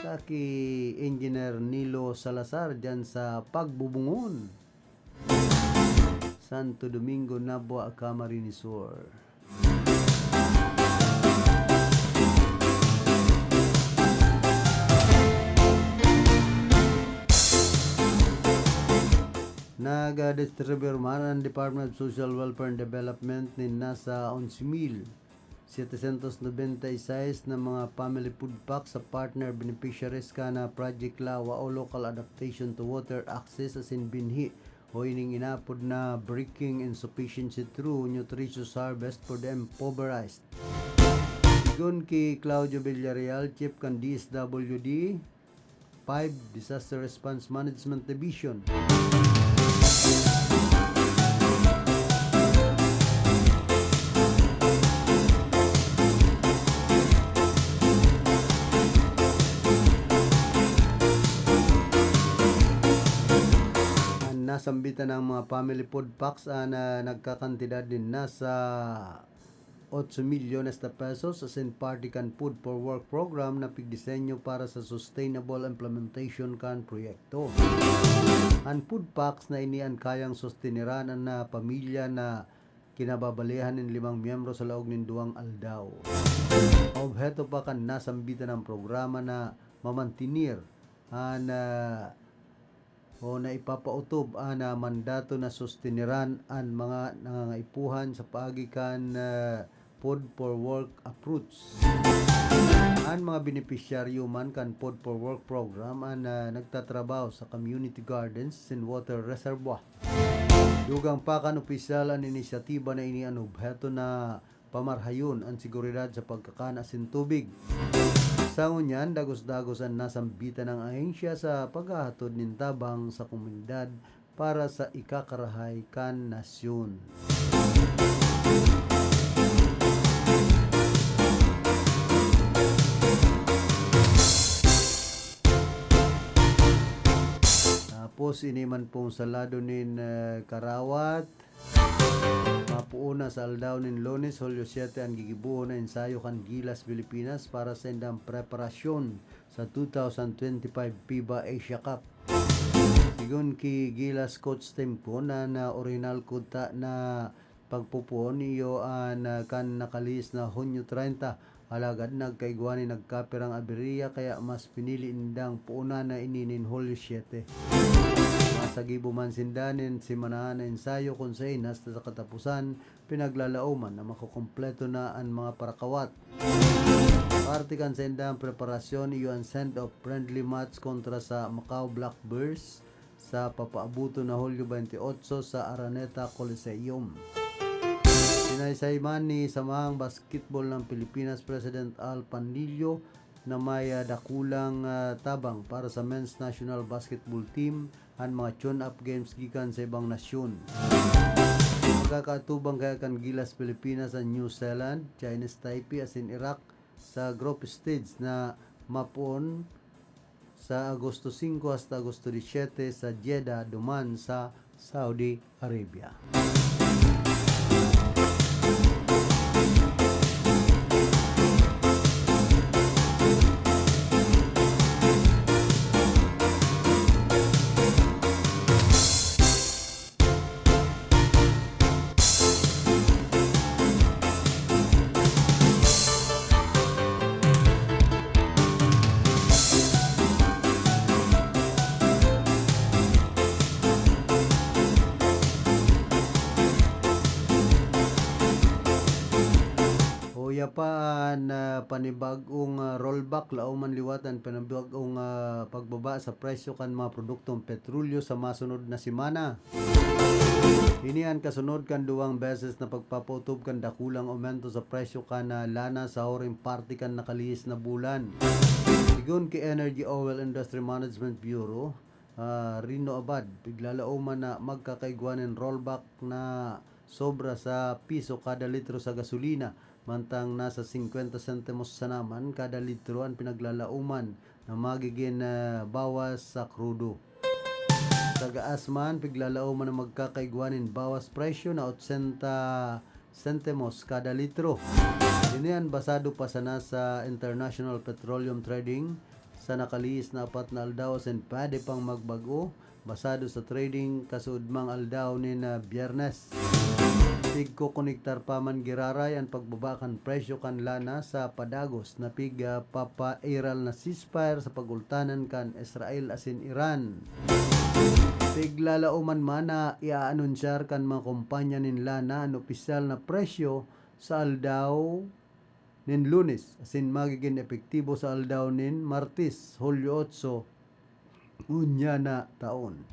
Sa ki Engineer Nilo Salazar diyan sa Pagbubungon, Santo Domingo, Nabua, Camarines Sur. Nag-distribute man ang Department of Social Welfare and Development nin nasa onse mil setecientos noventa y seis na mga family food packs sa partner beneficiaries kan Project Lawa o Local Adaptation to Water Access asin binhi o ining inapod na Bridging Insufficiency Through Nutritious Harvest for the Impoverished. Sigon ki Claudio Villarreal, Chief kan D S W D, five Disaster Response Management Division. An nasambitan na mga family food packs, ah, na nagkakantidad nin nasa otso milyones na pesos asin parte kan Food for Work program na pigdisenyo para sa sustainable implementation kan proyekto. An food packs na ini an kayang sosteneran an, ah, pamilya na kinababalihan nin limang miyembro sa laog nin duwang aldaw. Obheto pa kan nasambitan na programa na mamantenir an, ah, o na ipapaotob an, ah, mandato na susteneran an mga nangangaipuhan sa paagi kan, ah, Food for Work approach. An mga benepisyaryo man kan Food for Work program an, ah, nagtatrabaho sa community gardens asin water reservoir. Dugang pa kan opisyal an inisyatiba na ini an obheto na pamarhayon an seguridad sa pagkakan asin tubig. Sa ngunyan, dagos-dagos an nasambitan ng ahensya sa paghahatod nin tabang sa komunidad para sa ikakarahay kan nasyon. Tapos, ini man pong sa lado nin, eh, karawat. Mapoon na sa aldaw nin Lunes, Hulyo siete, an gigibohon na ensayo kan Gilas Pilipinas para sa indang preparasyon sa two thousand twenty-five FIBA Asia Cup. Sigon ki Gilas coach Tim Kuhn, an orihinal kuta na pagpopoon iyo an, ah, kan nakalihis na Hunyo treinta, alagad nagkaigwa nin nagkapirang aberya, kaya mas pinili nindang poonan na ini nin Hulyo siete. Masagibo man sinda nin semanahan na ensayo, kun saen hasta sa kataposan, pinaglalaoman na makukumpleto na an mga parakawat. Parte kan saindang preparasyon iyo an send-off friendly match kontra sa Macau Blackbirds sa papaaboton na Hulyo twenty-eight sa Araneta Coliseum. Sinaysay man ni Samahang Basketball ng Pilipinas President Al Panlilio na may, ah, dakulang, ah, tabang para sa men's national basketball team an mga tune-up games gikan sa ibang nasyon. Magkakaatubang kaya kan Gilas Pilipinas an New Zealand, Chinese Taipei asin Iraq sa group stage na mapoon sa Agosto singko hasta Agosto disyete sa Jeddah, duman sa Saudi Arabia. Huya pa an, ah, panibag-ong, ah, rollback, laom man liwat an panibag-ong, ah, pagbaba sa presyo kan mga produktong petrolyo sa masunod na semana. Ini an kasunod kan duwang beses na pagpapautob kan dakulang aumento sa presyo kan, ah, lana sa huring parte kan nakalihis na bulan. Sigon ki Energy Oil Industry Management Bureau, ah, Rino Abad, piglalaoman na magkakaigwa nin rollback na sobra sa piso kada litro sa gasolina, mantang nasa singkwenta sentimos sana man kada litro an pinaglalaoman na magigin, ah, bawas sa krudo. Sa gaas man, piglalaoman na magkakaigwa nin bawas presyo na otsenta sentimos kada litro. Ini an basado pa sana sa International Petroleum Trading sa nakalihis na apat na aldaw asin pwede pang magbag-o, basado sa trading kasuodmang aldaw nin, ah, Biyernes. Pigkokonektar pa man giraray an pagbaba kan presyo kan lana sa padagos na pig, ah, papairal na ceasefire sa pagultanan kan Israel asin Iran. Piglalaoman man na iaanunsiyar kan mga kompanya nin lana an opisyal na presyo sa aldaw nin Lunes, asin magigin epektibo sa aldaw nin Martes, Hulyo otso, ngunyan na taon.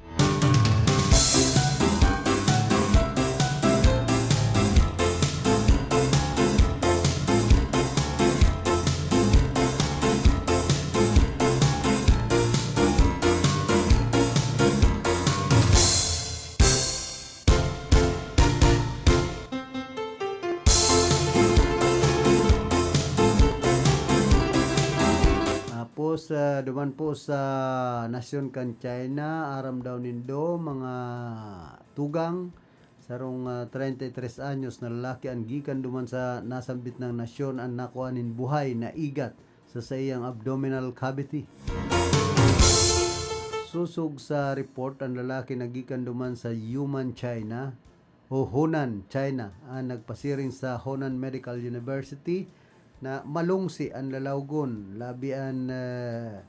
Tapos, ah, duman po sa nasyon kan China, aram daw nindo, mga tugang, sarong, ah, treinta y tres anyos na lalaki an gikan duman sa nasambit nang nasyon an nakua nin buhay na igat sa saiyang abdominal cavity. Sosog sa report, an lalaki na gikan duman sa Yunnan, China, o Hunan, China, an nagpasiring sa Hunan Medical University na malungsi an lalawgon, labi an, eh,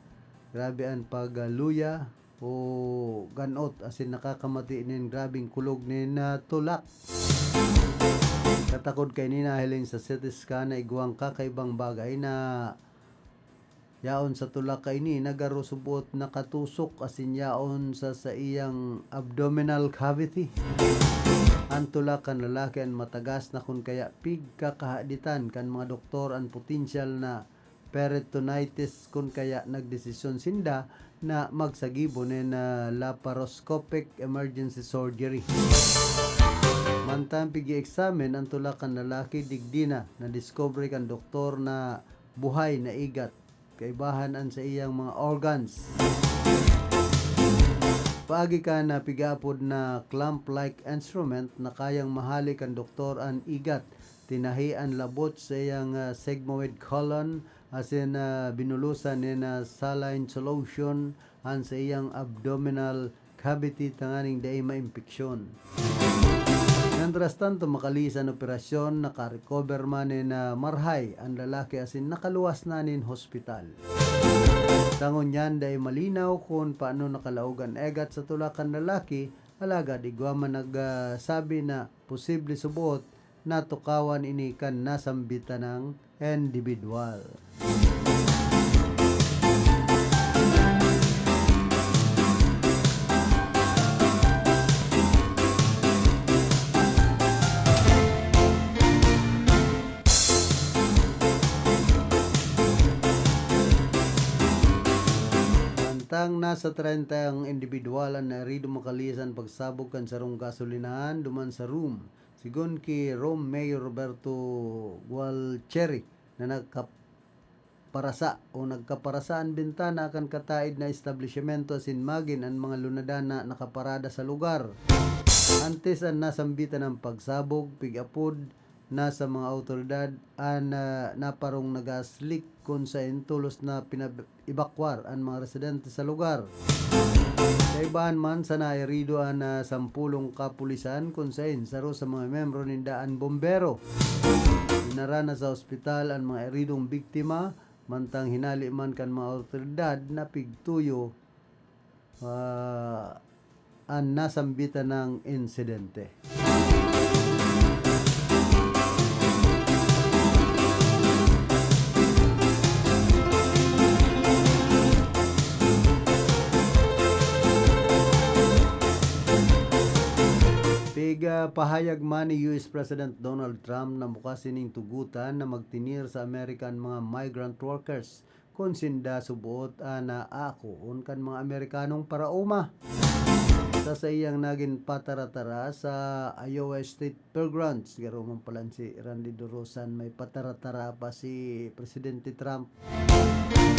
grabe an pagluya o gan-ot, asin nakakamati nin grabeng kulog nin, ah, tulak. Katakod kaini nahiling sa C T scan na igwang kakaibang bagay na yaon sa tulak kaini na garo subot nakatusok asin yaon sa saiyang abdominal cavity. An tulak kan lalaki an matagas na kun kaya pigkakahaditan kan mga doktor an potensyal na peritonitis kun kaya nagdesisyon sinda na magsagibo nin, ah, laparoscopic emergency surgery. Mantang pig-i-examine an tulak kan lalaki, digdi na nadiskubre kan doktor na buhay na igat, kaibahan an saiyang mga organs. Paagi kan, ah, pigaapod na clamp-like instrument na kayang mahali kan doktor an igat, tinahi an labot sa iyang, ah, sigmoid colon, asin, ah, binulosan nin, ah, saline solution an saiyang abdominal cavity tanganing dai maimpeksyon. Mientras tanto, makalihis an operasyon, nakarecover man nin, ah, marahay an lalaki asin nakaluwas na nin hospital. Sa ngunyan, dai malinaw kun paano nakalaog an egat sa tulak kan lalaki, alagad igwa man nagsabi na posible subot natukawan ini kan nasambitan nang indibidwal. Mantang nasa treinta ang indibidwal an nairido makalisan pagsabog kan sarong gasolinahan duman sa Rome, sigon ki Rome Mayor Roberto Gualtieri, na nagkaparasa o nagkaparasa an bintana kan kataid na establisyemento asin magin an mga lunadan na nakaparada sa lugar. Antes an nasambitan ng pagsabog, pig-apod na sa mga awtoridad an, ah, naparong nagaslik kun saen tolos na pinab-, ebakwar an mga residente sa lugar. Sa ibahan man, sa nairido an, ah, sampolong kapulisan, kun saen saro sa mga miyembro ninda an bombero. Dinara na sa ospital an mga iridong biktima, mantang hinale man kan mga awtoridad na pigtuyo, ah, an nasambitan nang insidente. Pigpahayag man ni U S President Donald Trump na bukas ining tugotan na magtinir sa Amerika an mga migrant workers kun sinda suboot an akoon kan mga Amerikanong paraoma. Sa saiyang nagin patara-tara sa Iowa State Fairgrounds, garo man palan si Randy Dorosan, may patara-tara pa si Presidente Trump.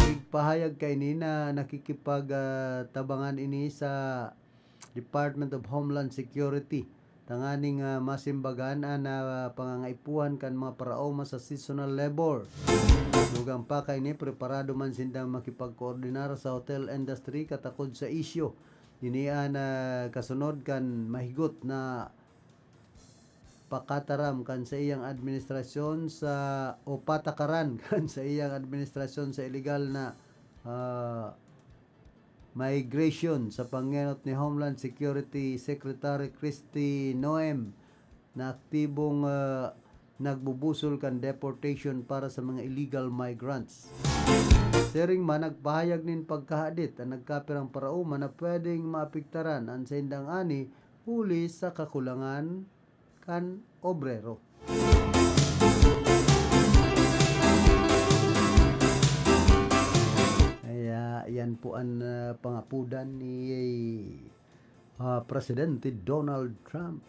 Nagpahayag kaini na nakikipag, ah, tabangan ini sa Department of Homeland Security tanganing, ah, masimbagan an, ah, pangangaipuhan kan mga paraoma sa seasonal labor. Dugang pa kaini, preparado man sindang makipagkoordinar sa hotel industry katakod sa isyu. Ini an, ah, kasunod kan mahigot na pakataram kan saiyang administrasyon sa, o patakaran kan saiyang administrasyon sa iligal na, ah, migration sa pangenot ni Homeland Security Secretary Kristi Noem na aktibong, ah, nagbubusol kan deportation para sa mga illegal migrants. Siring man, nagpahayag nin pagkahadit an nagkapirang paraoma na pwedeng maapektaran an saindang ani huli sa kakulangan kan obrero. Kaya yan po an, ah, pangapudan ni, ah, Presidente Donald Trump.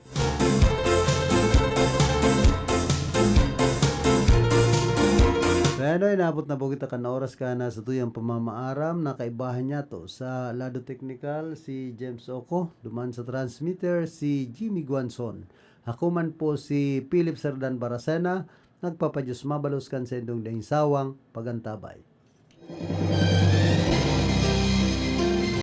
Bueno, inabot na po kita kan oras kan satuyang pamamaaram. Nakaibahan niya to sa lado teknikal si James Oco, duman sa transmitter si Jimmy Guanzon. Ako man po si Philip Serdan Baracena, nagpapadiyos mabalos kan saindong daing sawang pagantabay.